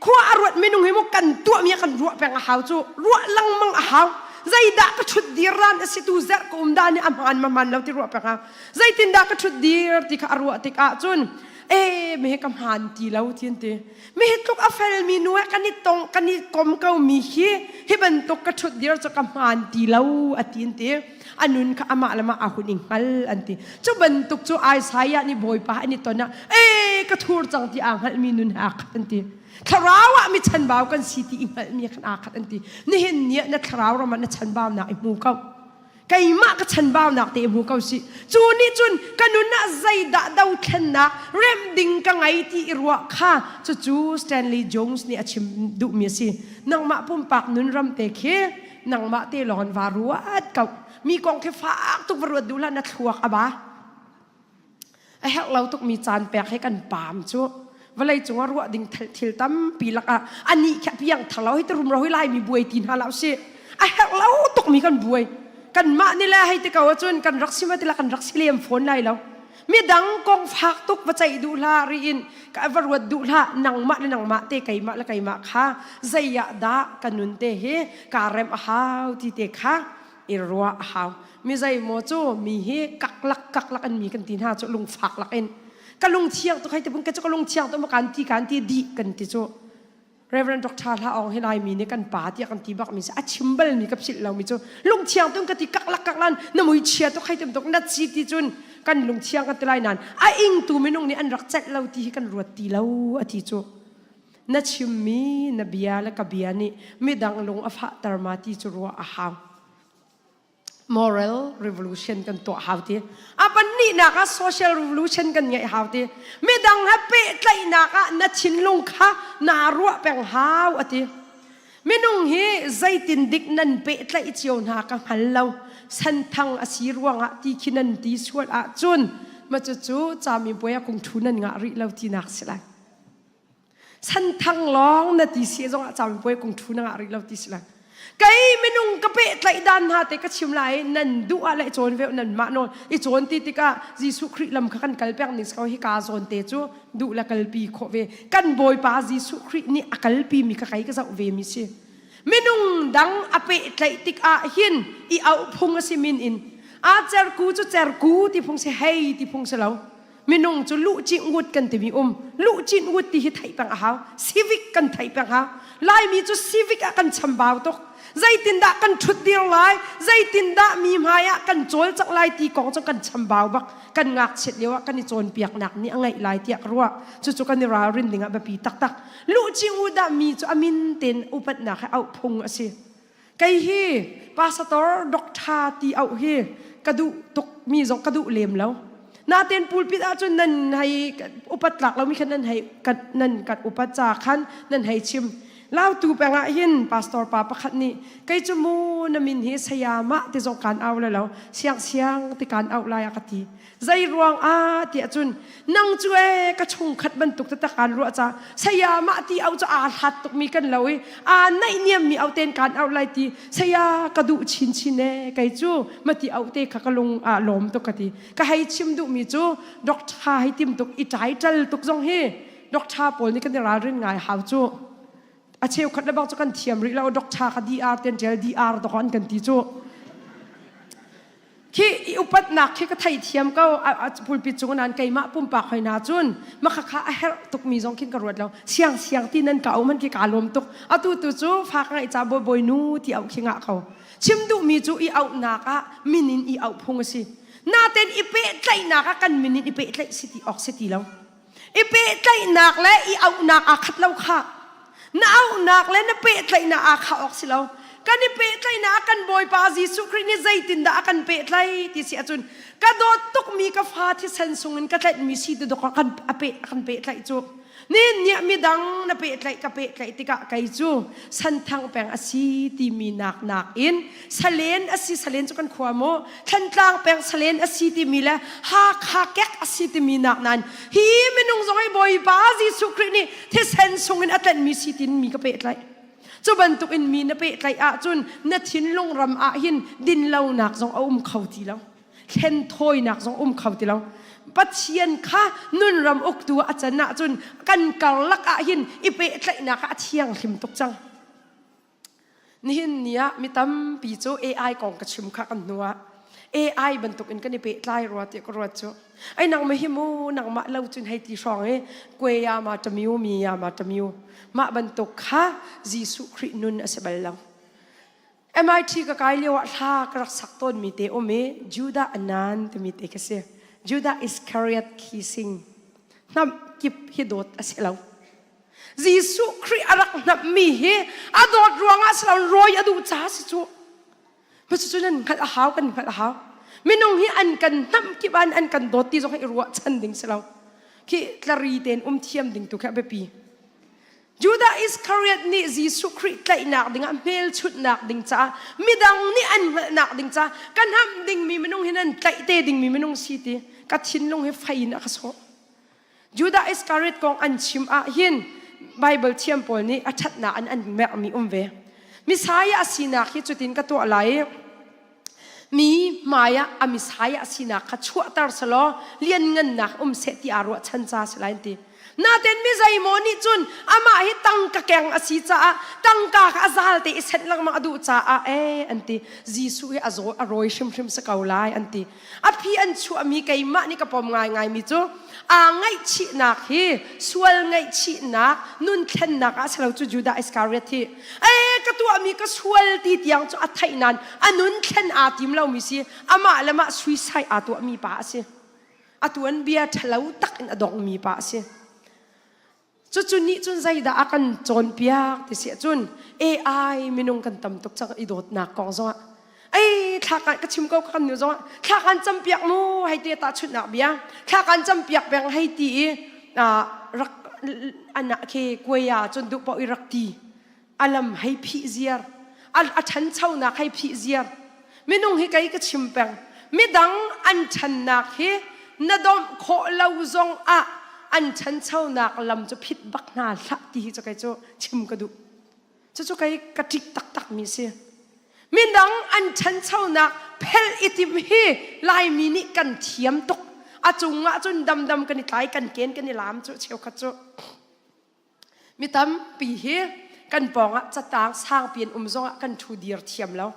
khua a ruat minung hi mu kan tuahmi kan ruah peng a hau cu ruah lengmang a hau zeidah ka ṭhut dir ran a si tu zerh ka um dah nih a hmaan ma hmaan lo ti ruah peng hau zeitindah ka ṭhut dir ti kha a ruah tikah cun e me ka hmaan ti lo ti an ti mi hi tluk a felmi nu he kan i tong kan i kom ko mi hi hi bantuk ka ṭhut dir cu ka hmaan ti lo a ti an ti a nun kha amah le mah a hun i hngal an ti cu bantuk cu Isaiah nih Bawipa an i ton ah e ka thur cang ti aa hngalhmi nun he aa khat an ti thlarau ah mi chanbau kan si ti i hngalhmi khan aa khat an ti nihin ni ah na thlarau ram ah na chanbaunak i hmu ko keimah ka chanbaunak te hmu ko si cu nih cun ka nun ah zeidah dothlennak remh ding ka ngei ti i ruah kha cucu Stanley Jones nih a chim duhmi a si nangmah pumpak nun ram te khi nangmah te lawng in va ruat ko mi kong khi fak tuk va ruat duh hlah na thluak a ba a herh lo tukmi caan pek he kan paam cu vawlei cung ah ruah ding thil tampi lakah anih khi a piang thar lo hi ti rumro hi laimi buai ti hna lo si a herh lo tukmi kan buai kanmah nih le hei ti ko ahcun kan rak si ma ti la kan rak si lem fawn lai lo midang kong fak tuk va ceih duh hlah ri in ka va ruat duh hlah nangmah le nangmah te keimah le keimah kha zei ah dah ka nun te hi kaa rem a hau ti te kha i ruah a hau mi zeimaw cu mi hi kaklak kaklak an mi kan ti hna cu lungfak lak in ka lung thiang tuk hei ti ka cu ka lung thiang tuk ma kan ti kan ti dih kan ti cu Reverend Dr. Hla Aung hi Laimi nih kan pa tiah kan ti bak mi si a chim bal mi ka philh lo mi cu lungthiang tun ka ti kaklak kaklan na mui chia tuk hei tum tuk na si ti cun kan lungthiang kan ti lai nan a ingtu minung nih an rak celh lo ti hi kan ruat ti lo a ti cu na chimmi na bia le ka bia nih midang lung a fahter ma ti cu ruah a hau moral revolution kan tuah hau ti a pahnihnak ah social revolution kan ngeih hau ti midang he pehtlaihnak ah na thinlung kha naa ruah peng hau a ti minung hi zeitin dik nan pehtlaih cio hna ka hngal lo santhang a si ruangah ti khi nan ti sual ahcun ma cucu camibuai ah kung thu nan ngah rih lo tinak si lai Santhang lawng na ti si zongah camipuai kung thu na ngah rih lo ti si lai. Kei minung ka pehtlaih dan hna te ka chim lai nan duh ah le cawn ve nan mah nawl i cawn ti tikah Jesuh Khrih lam kha kan kal peng ning si ko hi ka zawn te cu duh le kalpi khawh ve kan Bawipa Jesuh Khrih nih a kalpi mi kha kei ka zoh ve mi si minung dang a pehtlaih tikah hin i auh phung a si min in. A cerku cu cerku ti phung si hei ti phung si lo. Minung cu luh cih ngut kan timi um. Luh cih ngut ti hi theih peng a hau. Civic kan theih peng hau. Laimi cu civic ah kan chambau tuk. Zeitindah kan ṭhut dir lai, zeitindah mi hmai ah kan cawlcangh lai ti kong cu kan chambau bak. Kan ngakchiat lio ah kan i cawnpiaknak nih a ngeih lai tiah ka ruah. Cucu kan i ralrin ding ah biapi taktak. Luh cih ngut dah mi cu a min tein upatnak he auh phung a si. Kei hi pastor doctor ti auh hi ka duh tuk mi zong ka duh lem lo. Natin pulpit ahcun nan hei upat tlak lomi khan nan hei nan kan upat ca khan nan hei chim. Lautu peng ah hin pastor pa pakhat nih kei cu mu na min hi sayamah ti zong kan au le lo siang siang ti kan auh lai a ka ti. Zei ruang ah tiah cun nang cu e ka chungkhat bantuk taktak aan ruah ca saya mah ti au cu aa hlat tukmi kan lo i aa naih niammi au ten kaan au lai ti saya ka duh chinchin e kei cu ma ti au te kha ka lung ah lawm tuk ka ti ka hei chim duhmi cu doctor hei tim tuk i title tuk zong hi doctor pawl nih kan i ralrin ngai hau cu a cheukhat le bang cu kan thiam rih lo doctor ka DR ten ṭel DR to an kan ti cu Khi i upatnak khi ka theithiam ko pulpit cung nan keimah pumpak hoi na cun makhakha a herh tukmi zong khin ka ruat lo siang siang ti nan ka um han khi ka lawm tuk atu tu cu fa ka ngeih ca bawi bawi nu ti auh khi ngah ko chim duhmi cu i auhnak ah min in i auh phung a si naten i pehtlaihnak ah kan min in i pehtlaih si ti awk si ti lo i pehtlaihnak le i auhnak aa khat lo kha na auhnak le na pehtlaihnak aa khah awk si lo kan i pehtlaihnak ah kan Bawipa Jesuh Khrih nih zeitindah a kan pehtlaih ti si ahcun ka dawt tukmi ka fa thisen sungin ka tlaihmi si ti dawk kan a peh kan pehtlaih cu nin nih midang na pehtlaih ka pehtlaih tikah kei cu santhang peng a si timi nak nak in Salen a si Salen cu kan khua mu Thlantlang peng Salen a si timi le Hakha kek a si timi nak nain hi minung zong hi Bawipa Jesuh Khrih nih thisen sungin a tlenhmi si tin mi ka pehtlaih cu bantuk in mi na pehtlaih ahcun na thinlung ram ah hin dinlonak zong a um kho ti lo hlenthawinak zong um kho ti lo Pathian kha nunram uktu a can ahcun kan karlak ah hin i pehtlaihnak ah a thianghlim tuk cang Nihin ni ah mi tampi cu AI kong ka chim kha kan hnu ah AI bantuk in kan i pehtlai rua ti ka ruat cu. Ai nang ma hi mu nangmah lo cun hei ti hrawng i kwe ya ma tamiu mi ya ma tamiu mah bantuk kha Jesuh Khrih nun a si bal lo. MIT ka kai lio ah hla ka rak sak tawn mi te um i Judah Anan timi te ka si. Judah Iscariot kissing. Hnam kip hi dawt a si lo. Jesuh Khrih a rak hnamhmi hi a dawt ruangah si loin rawi a duh caah si cu. Cucu nan hngalh a hau, kan hngalh a hau. Minung hi an kan hnamh kip ah an kan dawt ti zong hi i ruahchan ding si lo. Khi tlari tein um thiam ding tu khi a biapi. Judah Iscariot nih Jesuh Khrih tlaihnak dingah hmelchunhnak ding caah midang nih an hngalhnak ding caah ka hnamh dingmi minung hi nan tlaih te dingmi minung si ti ka thinlung hi fei in a ka sawh. Judah Iscariot kong an chim ah hin Bible thiam pawl nih a ṭhatnak an an merhmi um ve. Messiah sinak hi cutin ka tuah lai i mi hmai ah a Messiah sinak kha chuahter selaw lianngannak um seh ti aa ruahchan ca si lai an ti. Natin mi zeimaw nih cun amah hi tangka keng a si caah tangka kha a zal te i senh lengmang a duh caah ee an ti. Jesuh hi a zaw a rawi hrimhrim si ko lai an ti. A phi an chuahmi keimah nih ka pom ngaingaimi cu aa ngaihchihnak hi sual ngaihchihnak nun thlennak ah si lo cu Judah Iskariot hi ee ka tuahmi ka sual ti tiang cu a theih nain a nun thlen aa tim lomi si amah le mah suicide aa tuahmi pa a si a tuanbia ṭhalo tak in a dongmi pa a si Cucu nih cun zeidah a kan cawnpiak ti si ahcun AI minung kan tam tuk cang i dawtnak kong zongah ei thla kan ka chim ko ka kan nu zongah thla kan campiak mu hei ti tahchunhnak bia thla kan campiak peng hei ti i rak ana khi kuaya cun duh paoh i rak ti a lam hei phih ziar a ṭhanchonak hei phih ziar minung hi kei ka chim peng midang an ṭhannak hi na domh khawh lo zong ah an ṭhanchonak lam cu phit bak hna hlah ti hi cu kei cu chim ka duh cucu kei ka ṭih taktak mi si midang an ṭhanchonak phelh i timh hi Laimi nih kan thiam tuk a cungah cun damdam kan i tlai kan ken kan i lam cu cheukhat cu Mi tampi hi kan pawngah catang sangpi an um zongah kan ṭhu dir thiam lo.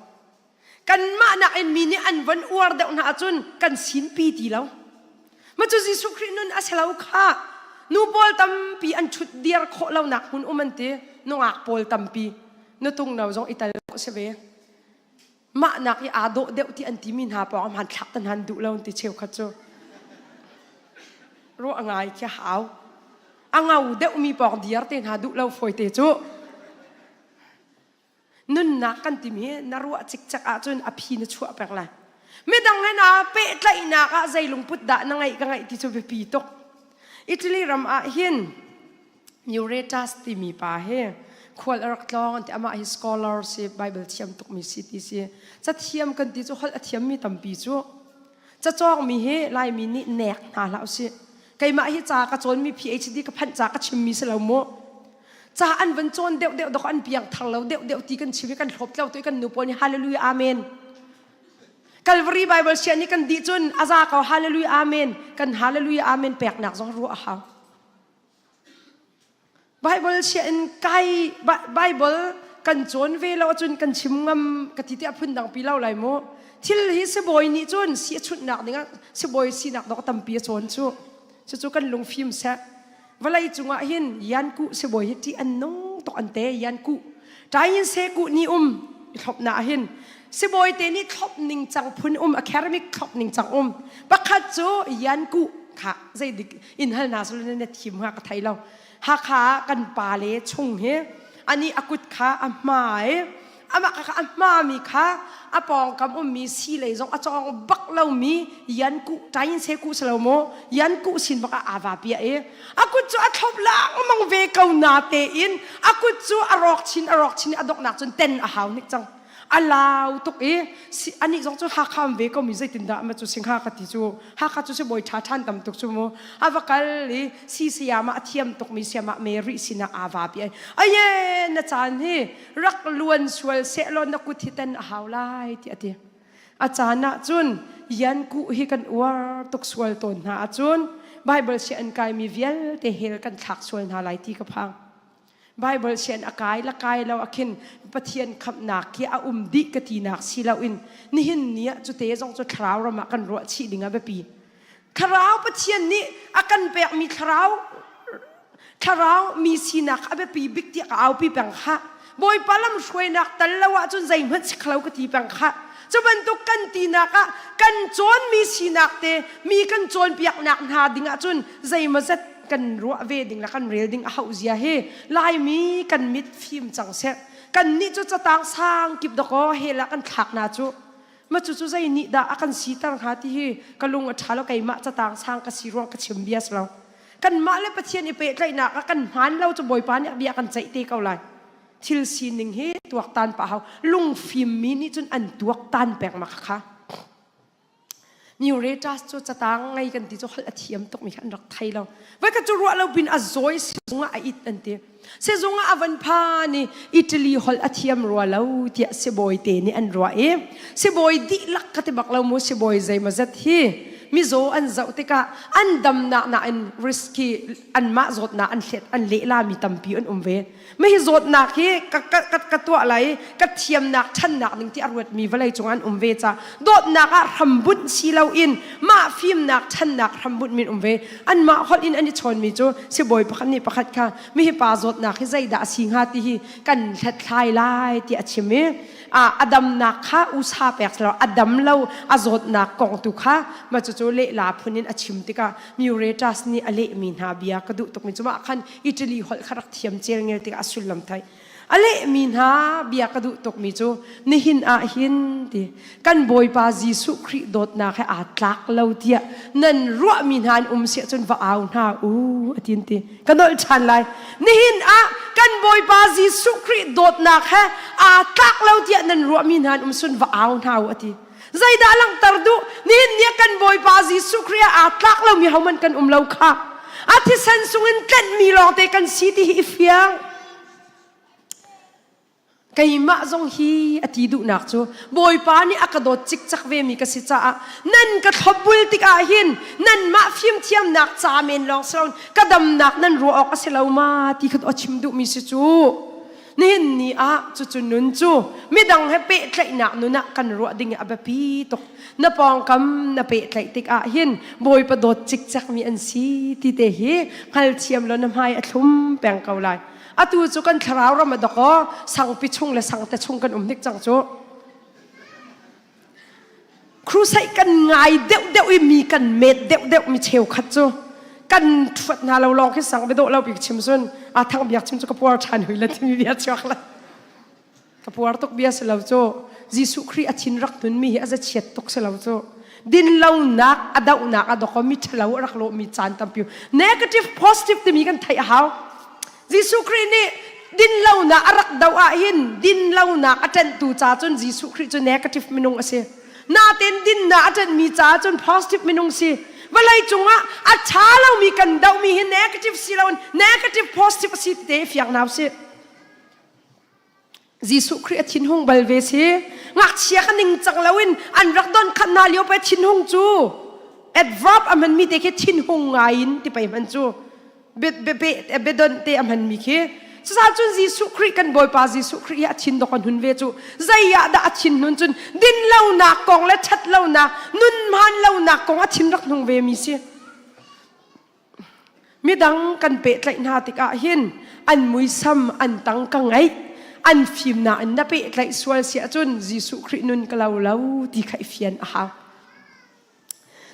Kanmah nakin mi nih an von uar deuh hna ahcun kan sinpi ti lo. Ma cu Jesuh Khrih nun a si lo kha. Nu pawl tampi an ṭhut dir khawh lonak hmun um an ti. Nungak pawl tampi. Nutung no zong i tel si ve. Mah nak i aa dawh deuh ti an timi hna pawng hmanthlak te hna an duh lo an ti cheukhat cu. Ruah ngai khi hau. A ngau deuhmi pawng diar te hna duh lo fawi te cu. Nunnak kan timi hi na ruah cikcek ahcun a phi na chuah peng lai. Midang he naa pehtlaihnak ah zei lungput dah na ngeih ka ngeih ti cu biapi tuk. Italy ram ah hin Euretas timi pa hi khual a rak tlawng an ti amah hi scholar si Bible thiam tukmi si ti si cathiam kan ti cu holh a thiammi tampi cu cacawngmi hi Laimi nih nek hna hlah usih keimah hi ca ka cawnmi PhD ka phanh ca ka chimmi si lo mu ca an van cawn deuh deuh dok an piang thar lo deuh deuh ti kan chim i kan hlawp tlo tu i kan nu pawl nih hallelujah amen Calvary Bible sian nih kan dih cun a za ko hallelujah amen kan hallelujah amen peknak zong ruah a hau Bible chia in kai Bible kan cawn ve lo ahcun kan chim ngam ka ti tiah phundang pi lo lai mu. Thil hi sibawi nih cun si a chunhnak dingah sibawi sinak dawk tampi a cawn cu. Cucu kan lungfim seh. Vawlei cungah hin yankuh sibawi hi ṭih an nung tuk an te yankuh. Ṭain se kuh ni um i thlopnak ah hin sibawi te nih thlop ning cang phun um academic thlop ning cang um. Pakhat cu yankuh kha zeidik in hal hna selaw na thim hnga ka thei lo Hakha ah kan pa le chung hi ani a kut kha a hma i amah kha a hmami kha a pawngkam ummi si lei zong a cawng bak lomi yan kuh tain se kuh selo mu yan kuh sin bak ah aa va pia i a kut cu a thlop lengmang ve ko na tein a kut cu a rawk chin a rawk chin i a donghnak cun ten a hau nik cang a lau tuk i anih zong cu Hakha um ve ko mi zeitindah ma cu singha ka ti cu Hakha cu sibawi ṭha ṭhan tam tuk cu mu a va kal i si sayama a thiam tuk mi sayama Mary sinah aa va pi ai aye na caan hi rak luan sual sehlaw na kut hi ten a hau lai ti a ti a caan ah cun yan kuh hi kan uar tuk sual tawn hna ahcun Bible si an kaimi vialte hell kan thlak sual hna lai ti ka phang Bible sian a kai la kai lo akhin Pathian khamhnak khi a um dih ka tinak si loin nihin ni ah cute zong cu thlarau ram ah kan ruah chih ding a biapi. Thlarau Pathian nih a kan pekmi thlarau thlarau mi sinak a biapi bik tiah ka aupi peng kha. Bawipa lam hruainak tal lo ahcun zeihmanh si kho ka ti peng kha. Cu bantuk kan tinak ah kan cawnmi sinak te mi kan cawnpiaknak hna ding ahcun zeimawzat kan ruah ve ding le kan rel ding a hauh zia hi Laimi kan mit fim cang seh. Kan nih cu catang sang kip dakaw hell ah kan thlak na cu. Ma cu cu zei nih dah a kan siter hnga ti hi ka lung a ṭha lo keimah catang sang ka si ruang ka chim bia si lo. Kanmah le Pathian i pehtlaihnak ah kan hmaan lo cu Bawipa nih a bia kan ceih te ko lai. Thil sining hi tuaktan pah hau. Lungfim mi nih cun an tuaktan peng ma kha. Muratus cu catang ngei kan ti cu holh a thiam tukmi kha an rak thei lo. Voikhat cu ruah lo pin a zawi sizung ah a it an ti. Sizung ah a van phan i Italy holh a thiam rua lo tiah sibawi te nih an ruah i sibawi dihlak ka ti bak lo mu sibawi zeimawzat hi mizaw an zoh tikah an damnak nain risky anmah zawtnak an hlet an lehlami tampi an um ve. Mah hi zawtnak hi ka, ka, ka, ka tuah lai ka thiamnak ṭhannak ding ti a ruatmi vawlei cung an um ve ca dawtnak ah hrambunh si loin mah fimnak ṭhannak hrambunh min um ve anmah holh in an i chawnmi cu sibawi pakhat nih pakhat kha mi hi pa zawtnak hi zeidah a si hnga ti hi kan hlathlai lai ti a chim i a damnak kha usa pek lo a dam lo a zawtnak kong tu kha ma cucu lehla phun in a chim tikah Muratus nih a lehmi hna bia ka duh tukmi cu mah khan Italy holh kha rak thiam celngel tikah a sullam thai a lehmi hna bia ka duh tukmi cu nihin ah hin ti kan Bawipa Jesuh Khrih dawtnak he aa tlak lo tiah nan ruahmi hna an um siah cun va au hna u a tin ti ka nolh ṭhan lai nihin ah kan Bawipa Jesuh Khrih dawtnak he aa tlak lo tiah nan ruahmi hna an um sun va au hna u a ti Zeidah langhter duh? Nihin ni ah kan Bawipa Jesuh Khrih ah aa tlak lomi hohmanh kan um lo kha. A thisen sungin tlenhmi lawngte kan si ti hi i fiang. Keimah zong hi a ti duhnak cu Bawipa nih a ka dawt cikcek vemi ka si caah nan ka thlopbul tikah hin nanmah fimthiamnak ca men lawng si loin ka damnak nan ruah awk a si lo ma ti kha a chim duhmi si cu. Nihin ni ah cucu nun cu midang he pehtlaihnak nun ah kan ruah ding a biapi tuk. Na pawngkam na pehtlaih tikah hin Bawipa dawt cikcek mi an si ti te hi hngalthiam law na hmai a thlum peng ko lai. Atu cu kan thlarau ram a dok aw sangpi chung le sangte chung kan um hnik cang cu. Crusade kan ngai deuh deuh i mi kan met deuh deuh mi cheukhat cu kan thuat hna lo lawng khi sang bedawh lo bik chim cun a thang biak chim cu ka puar ṭhan hui la timi bia chuak la ka puar tuk bia si lo cu Jesuh Khrih a thin rak nun mi hi a za chiat tuk si lo cu din lonak a dohnak a dok mi ṭhalo a rak lawh mi caan tampi negative positive timi kan theih a hau Jesuh Khrih nih dinlonak a rak doh ahhin dinlonak a ṭanhtu ca cun Jesuh Khrih cu negative minung a si. Natein dinnak a ṭanhmi ca cun positive minung si. Vawlei cungah a ṭha lomi kan dohmi hi negative si loin negative positive a si ti te fiang hna usih. Jesuh Khrih a thinhung bal ve si. Ngakchia ka ningcang loin an rak don khat hna lio pe thinhung cu adverb a hmanmi te khi thinhung ngai in ti pei hman cu biadon te a hmanmi khi cucaah cun Jesuh Khrih kan Bawipa Jesuh Khrih hi a thin dok an hun ve cu zei ah dah a thin hun cun din lonak kong le ṭhat lonak nun hmaan lonak kong a thin rak hnung ve mi si. Midang kan pehtlaih hna tikah hin an muisam an tang ka ngeih an fimnak in na pehtlaih sual si ahcun Jesuh Khrih nun ka lo lo ti kha i fian a hau.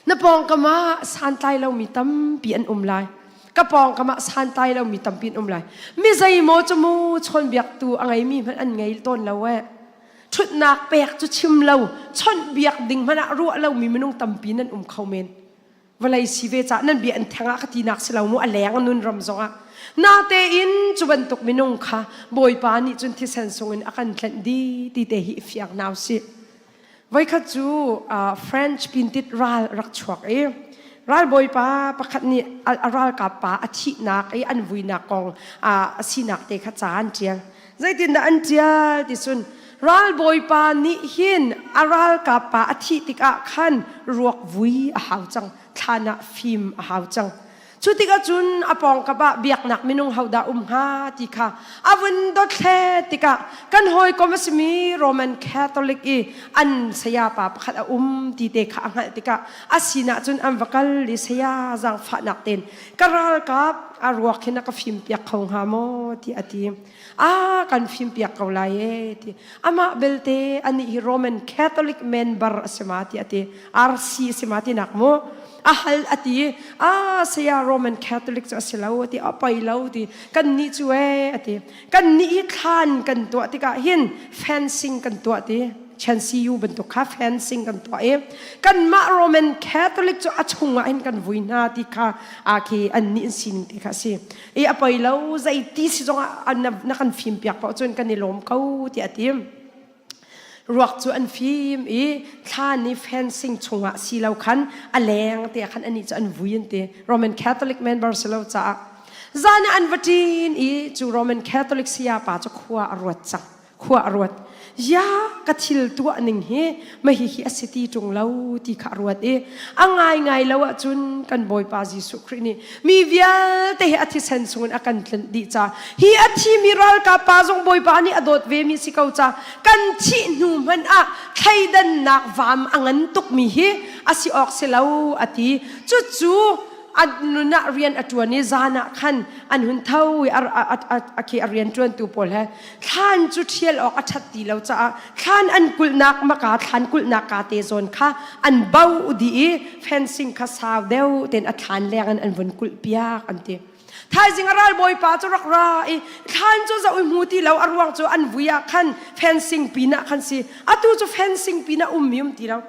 Na pawngkam ah santlai lomi tampi an um lai. Ka pawngkam ah santlai lomi tampi an um lai. Mi zeimaw cu mu chawnbiaktu a ngeimi hmanh an ngei tawn lo eh. Ṭhutnak pek cu chim lo, chawnhbiak ding hmanh ah ruah lomi minung tampi nan um kho men. Vawlei si ve cah nan bia an theng ah ka tinak si lo mu a leng nun ram zongah. Natein cu bantuk minung kha Bawipa nih cun thisen sungin a kan tlenh di ti te hi i fiang hna usih. Voikhat cu French pintit ral rak chuak i ralbawipa pakhat nih a ralkap pa a thihnak i an vuinak kong a sinak te kha ca an ṭial. Zeitindah an ṭial ti cun ralbawipa nih hin a ralkap pa a thih tikah khan ruak vui a hau cang, thlan ah fim a hau cang. Cu tikah cun a pawngkap ah biaknak minung hodah um hnga ti kha a vun dothlet tikah kan hawikom a simi Roman Catholic i an sayapa pakhat a um ti te kha a hngalh tikah a sinah cun an va kal i saya zaangfahnak tein ka ralkap a ruak hin a ka fimpiak kho hnga maw ti a ti. A kan fimpiak ko lai e ti. Amah belte anih hi Roman Catholic member a si ma ti a ti. RC a si ma ti nak mu. A hal a ti a saya Roman Catholic cu a si lo a ti a poi lo ti kan nih cu e a ti kan nih hi thlan kan tuah tikah hin fencing kan tuah ti Chan CU bantuk kha fencing kan tuah i kanmah Roman Catholic cu a chungah hin kan vui hna ti kha a khi an nih an sining te kha a si i a poi lo zei ti si zongah na kan fim piak paoh cun kan i lawm ko tiah a ti Ruak cu an fim i thlan i fencing chungah si lo khan a leng te ah khan anih cu an vui an ti. Roman Catholic member si lo caah. Zan ah an va ṭin i cu Roman Catholic sayapa cu khua a ruat cang. Khua a ruat. Ya ka thil tuah ning hi mahi hi a si ti ṭung lo ti kha a ruat i a ngaingai lo ahcun kan Bawipa Jesuh Khrih nih mi vialte hi a thisen chungin a kan tlinh dih ca hi a thimi ralkap pa zong Bawipa nih a dawt ve mi si ko ca kan thih hnu hmanh ah thleidannak vaam a ngan tukmi hi a si awk si lo a ti cucu an nun ah rian a ṭuan i zan ah khan an hun tho i a khi a rian ṭuantu pawl he thlan cu ṭhial awk a ṭhat ti lo caah thlan an kulhnak maka thlan kulhnak ka te zawn kha an bo dih i fencing kha sau deuh tein a thlan leng in an vun kulh piak an ti. Thaizing a ralbawipa cu rak ra i thlan cu zoh i hmu ti lo a ruang cu an vui ah khan fencing pin ah khan si atu cu fencing pin ah ummi um ti lo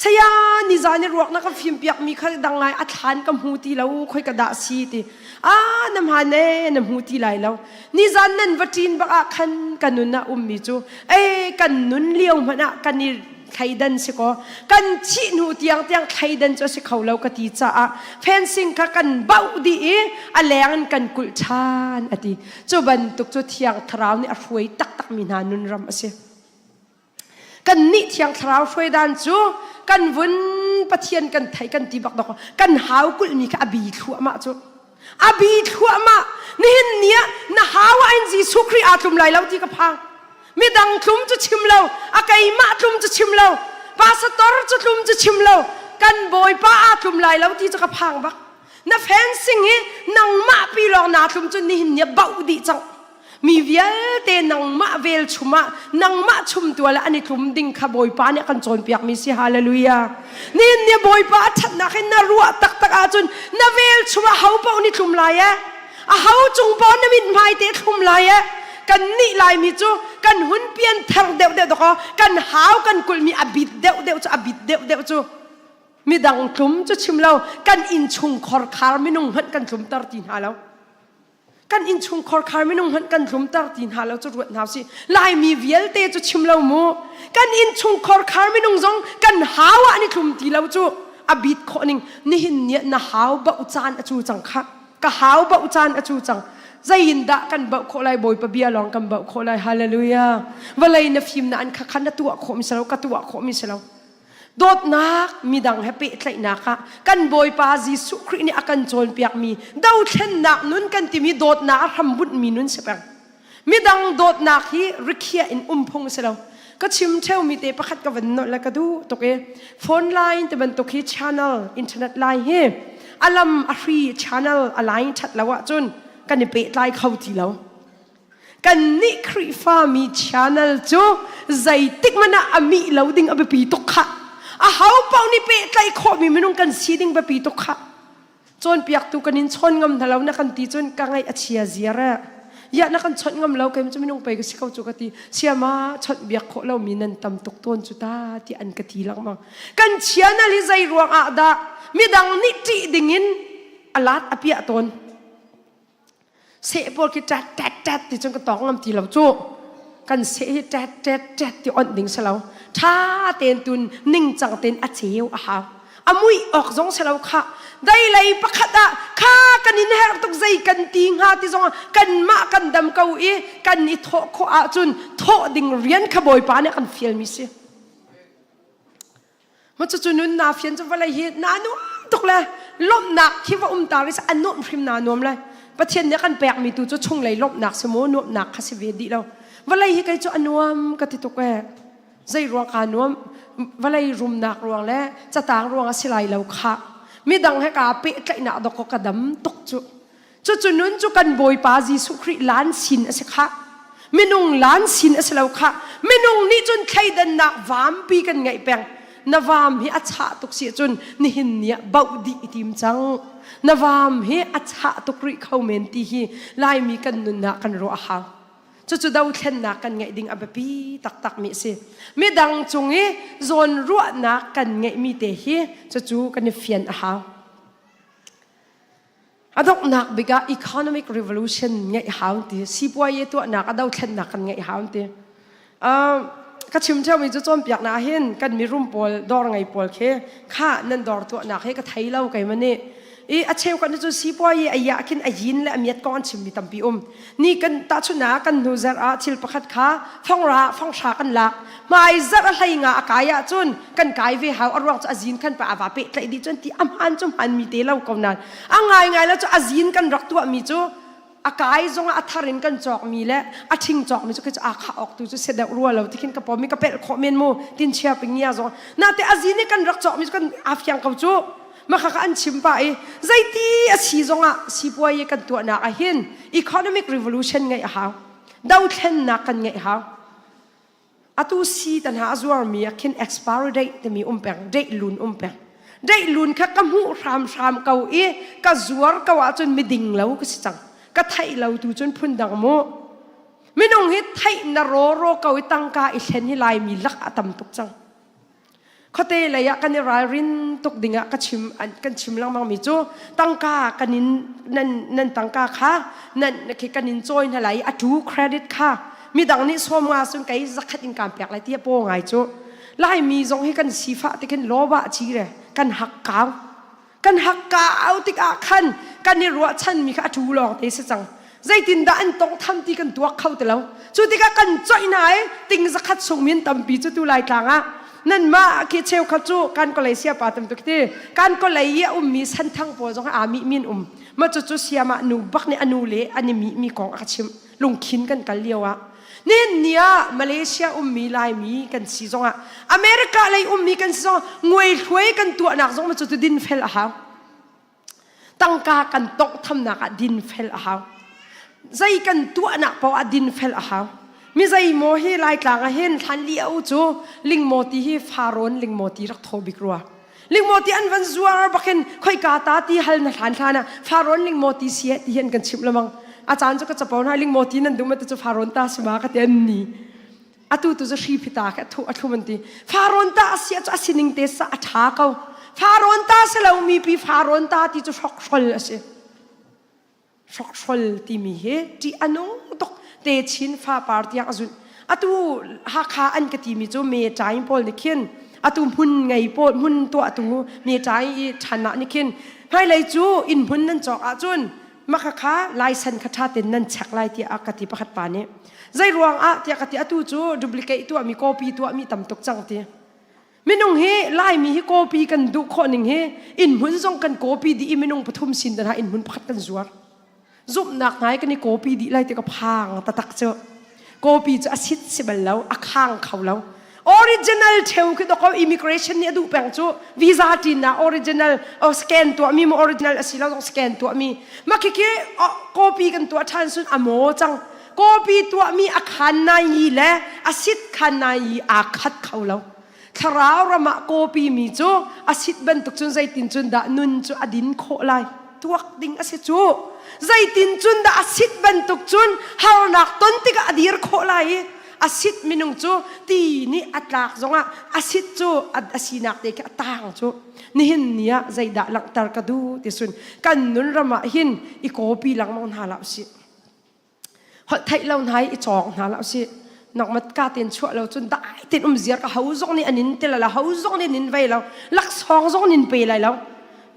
saya nizan i ruak na ka fim piak mi kha dang ngai a thlan ka hmu ti lo khoi ka dah si ti a na hman e na hmu ti lai lo nizan nan va ṭin bak ah khan ka nun ah ummi cu e kan nun lio hmanh ah kan i thleidan si kaw kan thih hnu tiang tiang thleidan cu a si kho lo ka ti caah fencing kha kan bauh dih i a leng in kan kulh ṭhan a ti cu bantuk cu thiang thlarau nih a hruai taktak mi hna nun ram a si kan nih thiang thlarau hruai dan cu kan vun pathian kan thei kan ti bak dok kan hau kulh mi kha a bi thluahmah cu. A bi thluahmah. Nihin ni ah na hau ah in Jesuh Khrih aa tlum lai lo ti ka phang. Midang tlum cu chim lo, a keimah tlum cu chim lo, pastor cu tlum cu chim lo, kan Bawipa aa tlum lai lo ti cu ka phang bak. Na fencing hi nangmah pi lawng naa tlum cu nihin ni ah bauh dih cang. Mi vialte nangmah velchum ah nangmah chumtual ah an i tlum ding kha Bawipa nih a kan cawnpiakmi si. Hallelujah. Nihin ni Bawipa a ṭhatnak in na ruah taktak ahcun na velchum ah ho paoh nih tlum lai eh. A ho cung paoh na mithmai te thlum lai eh. Kan nih Laimi cu kan hun pian ther deuh deuh dawkaw kan hau kan kulhmi a bit deuh deuh cu a bit deuh deuh cu midang tlum cu chim lo kan innchung khorkhar minung hmanh kan tlumter ti hna lo. Kan innchungkhar khar minung hmanh kan tlumter ti hna lo cu ruat hna usih. Laimi vialte cu chim lo mu. Kan innchungkhar khar minung zong kan hau ah an i tlum ti lo cu a bit khawh ning nihin ni na hau bauh caan a cu cang kha. Ka hau bauh caan a cu cang. Zei in dah kan bauh khawh lai Bawipa bia lawng kan bauh khawh lai. Hallelujah. Vawlei na fim na an kha khan na tuah khawh mi si lo ka tuah khawh mi si lo. Dawtnak midang he pehtlaihnak ah kan Bawipa Jesuh Khrih nih a kan cawnpiakmi dothlennak nun kan timi dawtnak a hrambunhmi nun si peng. Midang dawtnak hi rikhiah in um phung a si lo. Ka chim ṭheumi te pakhat ka van nolh le ka duh tuk i phone line ti bantuk hi channel internet line hi a lam a hri channel a line ṭhat lo ahcun kan i pehtlai kho ti lo. Kannih Khrihfami channel cu zeitik hmanh ah a mih lo ding a biapi tuk khah. Aho paoh nih pehtlaih khawhmi minung kan si ding biapi tuk khah. Cawnpiaktu kan in chawn ngam hna lo na kan ti cun ka ngaih a chia ziar eh. Ya na kan chawnh ngam lo kei cu minung pei ka si ko cu ka ti. Siama chawnh biak khawh lomi nan tam tuk tawn cu ta ti an ka ti lengmang. Kan channel hi zei ruang ah dah midang nih ṭih ding in a lat a piah tawn. Seh pawl khi ṭat ṭat ṭat ti cun ka tawng ngam ti lo cu. Kan seh hi ṭat ṭat ṭat ti onh ding si lo. Ṭha tein tun ningcang tein a ceu a hau. A muih awk zong si lo khah. Dei lei pakhat ah kha kan in herh tuk zei kan ti hnga ti zong ah kanmah kan dam ko i kan i thawh khawh ahcun thawh ding rian kha Bawipa nih a kan fialmi si. Ma cucu nun naa fian cu vawlei hi naa nuam tuk le lawmhnak khi va um ta ri a nuamh hrim naa nuam lai. Pathian nih a kan pekmi tu cu chunglei lawmhnak si maw nuamhnak kha si ve dih lo. Vawlei hi kei cu a nuam ka ti tuk ee. Zei ruang kaa nuam vawlei rumnak ruang le catang ruang a si lai lo khah. Midang he kaa pehtlaihnak dawk ka dam tuk cu. Cucu nun cu kan Bawipa Jesuh Khrih lan sin a si khah. Minung lan sin a si lo khah. Minung nih cun thleidannak vampi kan ngeih peng. Na vam hi a chah tuk si cun nihin ni ah bauh dih i tim cang. Na vam hi a chah tuk rih kho men ti hi Laimi kan nun ah kan ruah a hau. Cucu dothlennak kan ngeih ding a biapi taktakmi a si. Midang cung i zawnruahnak kan ngeihmi te hi cucu kan i fian a hau. A donghnak bik ah economic revolution ngeih hau ti sipuaye tuahnak a dothlennak kan ngeih hau ti. Ka chim ṭheumi cu cawnpiaknak ah hin kan mirum pawl dawr ngei pawl khi kha nan dawr tuahnak hi ka thei lo keimah nih. I a cheu kan cu sipuaye a yah khin a yin le a miat kong an chimmi tampi um. Ni kan tahchunhnak kan hnu zarh ah thil pakhat kha fongra fonghra kan lak. Hmai zarh a hlei nga a kai ahcun kan kai ve hau a ruang cu a zin khan pa a va pehtlaih dih cun ti a hmaan cu hmaan mi te lo ko nain a ngaingai lo cu a zin kan rak tuahmi cu a kai zongah a thar in kan cawkmi le a ṭhing cawkmi cu khi cu aa khah awk tu cu si deuh rua lo ti khin ka pom i ka pelh khawh men mu tin chia pingia zong nate a zin i kan rak cawkmi cu kan aa fiang ko cu maka ka an chim pa i zeiti a si zongah sipuai kan tuahnak ah hin economic revolution ngeih a hau dothlennak kan ngeih hau Atu si tan ha a zuarmi ah khin expiry date timi um peng, date lun um peng. Date lun kha ka hmuh hramhram ko i ka zuar ko ahcun miding lo ka si cang. Ka theih lo tu cun phundang mu. Minung hi theih na rawraw ko i tangka i thlen hi Laimi lak a tam tuk cang. Khuate lei ah kan i ralrin tuk ding ah ka chim kan chim lengmang mi cu tangka kan in nan nan tangka kha nan khi kan in cawi hna lai a tu credit kha midang nih sawm nga sun kei zakhat in kan pek lai ti a paw ngai cu Laimi zong hi kan sifah ti khin lawba chi re kan hak kau Kan hakkau tikah khan kan i ruahchanmi kha a ṭu lawng te si cang. Zeitindah an tawnghtham ti kan tuak kho ti lo. Cu tikah kan coih hna i ting zakhat chung min tampi cu tu Laitlang ah. Nanmah khi cheukhat cu kan kolei siapa tam tuk ti. Kan kolei i a ummi santhang pawl zong aa mih min um. Ma cucu siamah nu bak nih a nu le an i mih mi kong a ka chimh. Lungkhin kan kal lio ah. Nihin ni ah Malaysia ummi Laimi kan si zongah America lei ummi kan si zongah nguai hluai kan tuahnak zong ma cucu dinfel a hau. Tangka kan tonghthamnak ah dinfel a hau. Zei kan tuahnak paoh ah dinfel a hau. Mi zei maw hi Laitlang ah hin hlan lio cu lingmaw ti hi farawn lingmaw ti rak thaw bik rua. Lingmaw ti an van zuar bakin khoika ta ti hal na hlan hlan ah farawn lingmaw ti si ti hi an kan chimh lamang. A caan cu ka capo hna lingmaw ti nan duh ma ti cu farawn ta si ma ka ti an ni. Atu tu cu hri phita kha a thu a thlum an ti. Farawn ta a si cu a sining te sa a ṭha ko. Farawn ta si lo mi pi farawn ta ti cu hrokhrol a si. Hrokhrol timi hi ṭih a nung tuk te chin fa par tiang a zunh. Atu Hakha an ka timi cu me ṭaing pawl nih khin atu hmun ngei pawl hmun tuahtu me ṭaing i ṭhan ah nih khin hmailei cu inn hmun nan cawk ahcun maka kha laisan kha ṭha tein nan check lai tiah a ka ti pakhat pa nih. Zei ruang ah tiah ka ti atu cu duplicate tuahmi copy tuahmi tam tuk cang ti. Minung hi Laimi hi copy kan duh khawh ning hi inn hmun zong kan copy dih i minung pathum sin dan ha inn hmun pakhat kan zuar. Zumhnak ngai kan i copy dih lai ti ka phang tatak cu. Copy cu a sit si bal lo, a khang kho lo. Original theu khi doko immigration nih a duh peng cu visa tin na original o scan tuahmi mo original a si lo zong scan tuahmi ma khi khi copy kan tuah ṭhan sun a maw cang copy tuahmi a khan nai yi le a sit khan nai yi aa khat kho lo thlarau ram ah copy mi cu a sit bantuk cun zeitin cun dah nun cu a din khawh lai tuak ding a si cu zeitin cun dah a sit bantuk cun harnak ton tikah a dir khawh lai i a sit minung cu ti nih a tlak zongah a sit cu a sinak te khi a tang cu nihin ni ah zeidah langhter ka duh ti sun kan nun ram ah hin i copy lengmang hna la usih holh theih lo hna i cawng hna la usih nakmat ka ten chuah lo cun dai ten um ziar ka ho zong nih anin te la ho zong nih nin vei lo laksawng zong nin pe lai lo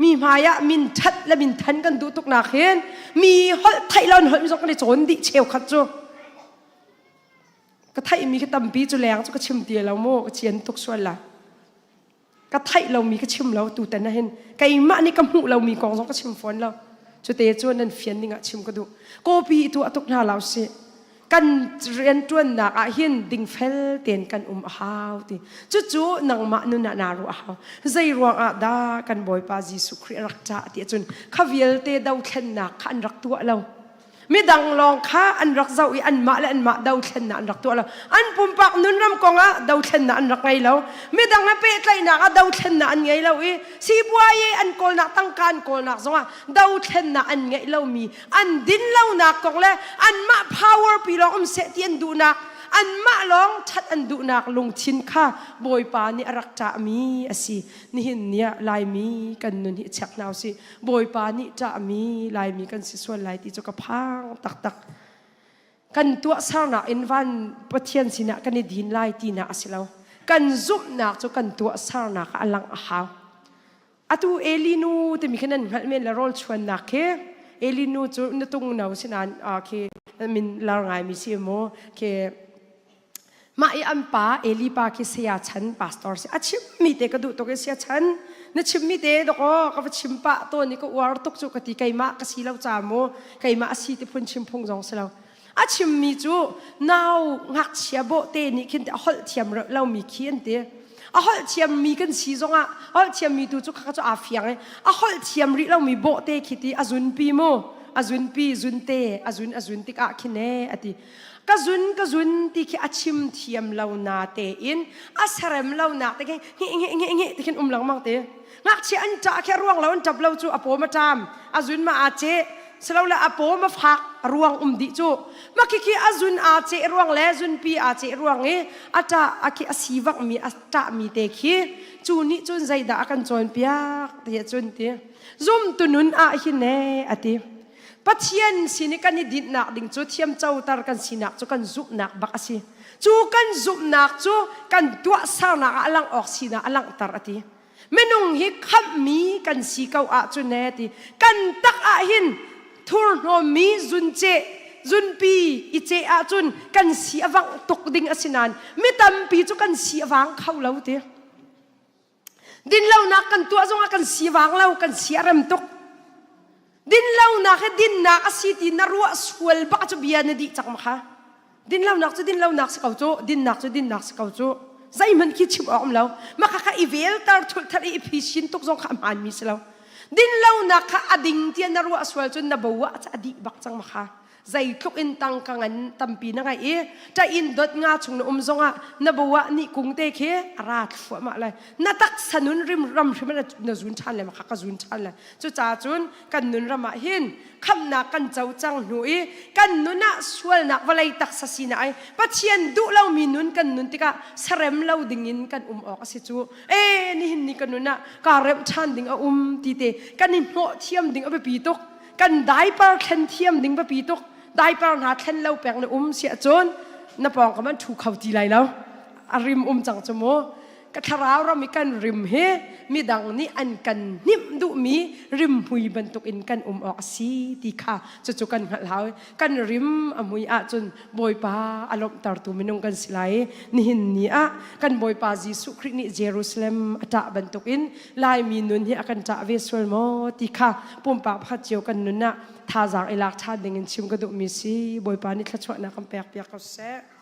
mi hmai ah min that le min than kan duh tuk nak hin mi holh theih lo holh mi zong kan i cawn dih cheukhat cu Ka theihmi khi tampi cu leng cu ka chim ti lo mu, ka cian tuk sual la. Ka theih lomi ka chim lo tutan ah hin keimah nih ka hmuh lomi kong zong ka chim fawn lo. Cute cu nan fian ding ah chim ka duh. Kawpi i tuah tuk hna lo sih. Kan rianṭuannak ah hin dingfel tein kan um a hau ti. Cucu nangmah nun ah naa ruah a hau. Zei ruang ah dah kan Bawipa Jesuh Khrih a rak cah ti ahcun kha vialte dothlennak kha an rak tuah lo. Midang lawng kha an rak zoh i anmah le anmah dothlennak an rak tuah lo. An pumpak nunram kong ah dothlennak an rak ngei lo. Midang he pehtlaihnak ah dothlennak an ngei lo i sipuayi an kawlnak tangka an kawlnak zongah dothlennak an ngeih lomi an din lonak kong le anmah power pi lawng um seh ti an duhnak anmah lawng ṭhat an duhnak lungthin kha Bawipa nih a rak ṭahmi a si. Nihin ni ah Laimi kan nun hi check hna usih. Bawipa nih ṭahmi Laimi kan si sual lai ti cu ka phang taktak. Kan tuahsernak in van Pathian sinah kan i din lai tinak a si lo. Kan zumhnak cu kan tuahsernak ah a langh a hau. Atu Eli nu timi khi nan hngalh men le rawl chuannak khi Eli nu cu nutung no sinain khi min lar ngaimi si mu khi Mah i an pa Eli pa khi saya chan pastor si a chimmi te ka duh tuk i saya chan na chimmi te dok aw ka va chim pah tawn i ka uar tuk cu ka ti keimah ka si lo ca mu keimah a si ti phun chim phung zong si lo a chimmi cu nau ngakchia bawhte nih khin a holh thiam lomi khi an ti a holh thiammi kan si zongah holh thiammi tu cu kha cu aa fiang i a holh thiam rih lomi bawhte khi ti a zunpi mu a zunpi zunte a zun a zun tikah khin e a ti Ka zun ka zun ti khi a chim thiam lo na tein a serem lo nak te khi nge nge nge nge ti khin um lengmang te. Ngakchia an ṭah khi a ruang lo an ṭap lo cu a pawm a ṭam a zun ma aa ceh silole a pawm a fak a ruang um dih cu ma khi khi a zun aa ceh ruang le zunpi aa ceh ruang i a ṭah a khi a sivak mi a ṭah mi te khi cu nih cun zeidah a kan cawnpiak ti cun ti zumtu nun ah hin e a ti Pathian sin i kan i dinhnak ding cu thiamcoter kan sinak cu kan zumhnak bak a si. Cu kan zumhnak cu kan tuahsernak ah a langh awk sinak a langhter a ti. Minung hi khamhmi kan si ko ahcun e ti. Kan tak ah hin thurhnawmmi zunceh zunpi i ceh ahcun kan si a vangh tuk ding a si nain mi tampi cu kan si a vang kho lo ti. Dinlonak kan tuah zongah kan sivang lo, kan siarem tuk. Dinlonak hi dinnak a si ti na ruah sual bak cu bia na dih cang ma kha. Dinlonak cu dinlonak si ko cu, dinnak cu dinnak si ko cu. Zeihmanh khi chim awk um lo. Mah kha kha i velter thulh i i phisin tuk zong kha a hmaanmi si lo. Dinlonak kha a ding tiah na ruah sual cun na bo ah a dih bak cang ma kha. Zeitluk in tangka ngan tampi na ngeih i ṭain dot nga chung na um zongah na bo ah ni kung te khi a ra thluahmah lai. Na taksa nun rim ram hrim na zun ṭhan le ma kha ka zun ṭhan lai. Cucaah cun kan nun ram ah hin khamhnak kan co cang hnu i kan nun ah sualnak vawlei taksa sinak ai Pathian duh lomi nun kan nun tikah sarem lo dingin kan um awk a si cu e nihin ni kan nun ah kaa remh ṭhan ding a um ti te kan i hnawh thiam ding a biapi tuk kan diaper thlen thiam ding biapi tuk diaper hna thlen lo peng na um siah cun na pawng kam an ṭhu kho ti lai lo a rim um cang cu mu Ka thlarau ram i kan rim hi midang nih an kan hnimh duhmi rimhmui bantukin kan um awk a si ti kha cucu kan hngalh hau. Kan rim a mui ahcun Bawipa a lawmhtertu minung kan si lai. Nihin ni ah kan Bawipa Jesuh Khrih nih Jerusalem a ṭah bantukin Laimi nun hi a kan ṭah ve sual maw ti kha pumpak pakhat cio kan nun ah thazaang i lak ṭhan dingin chim ka duhmi si. Bawipa nih thluachuahnak kan pek piak ko seh.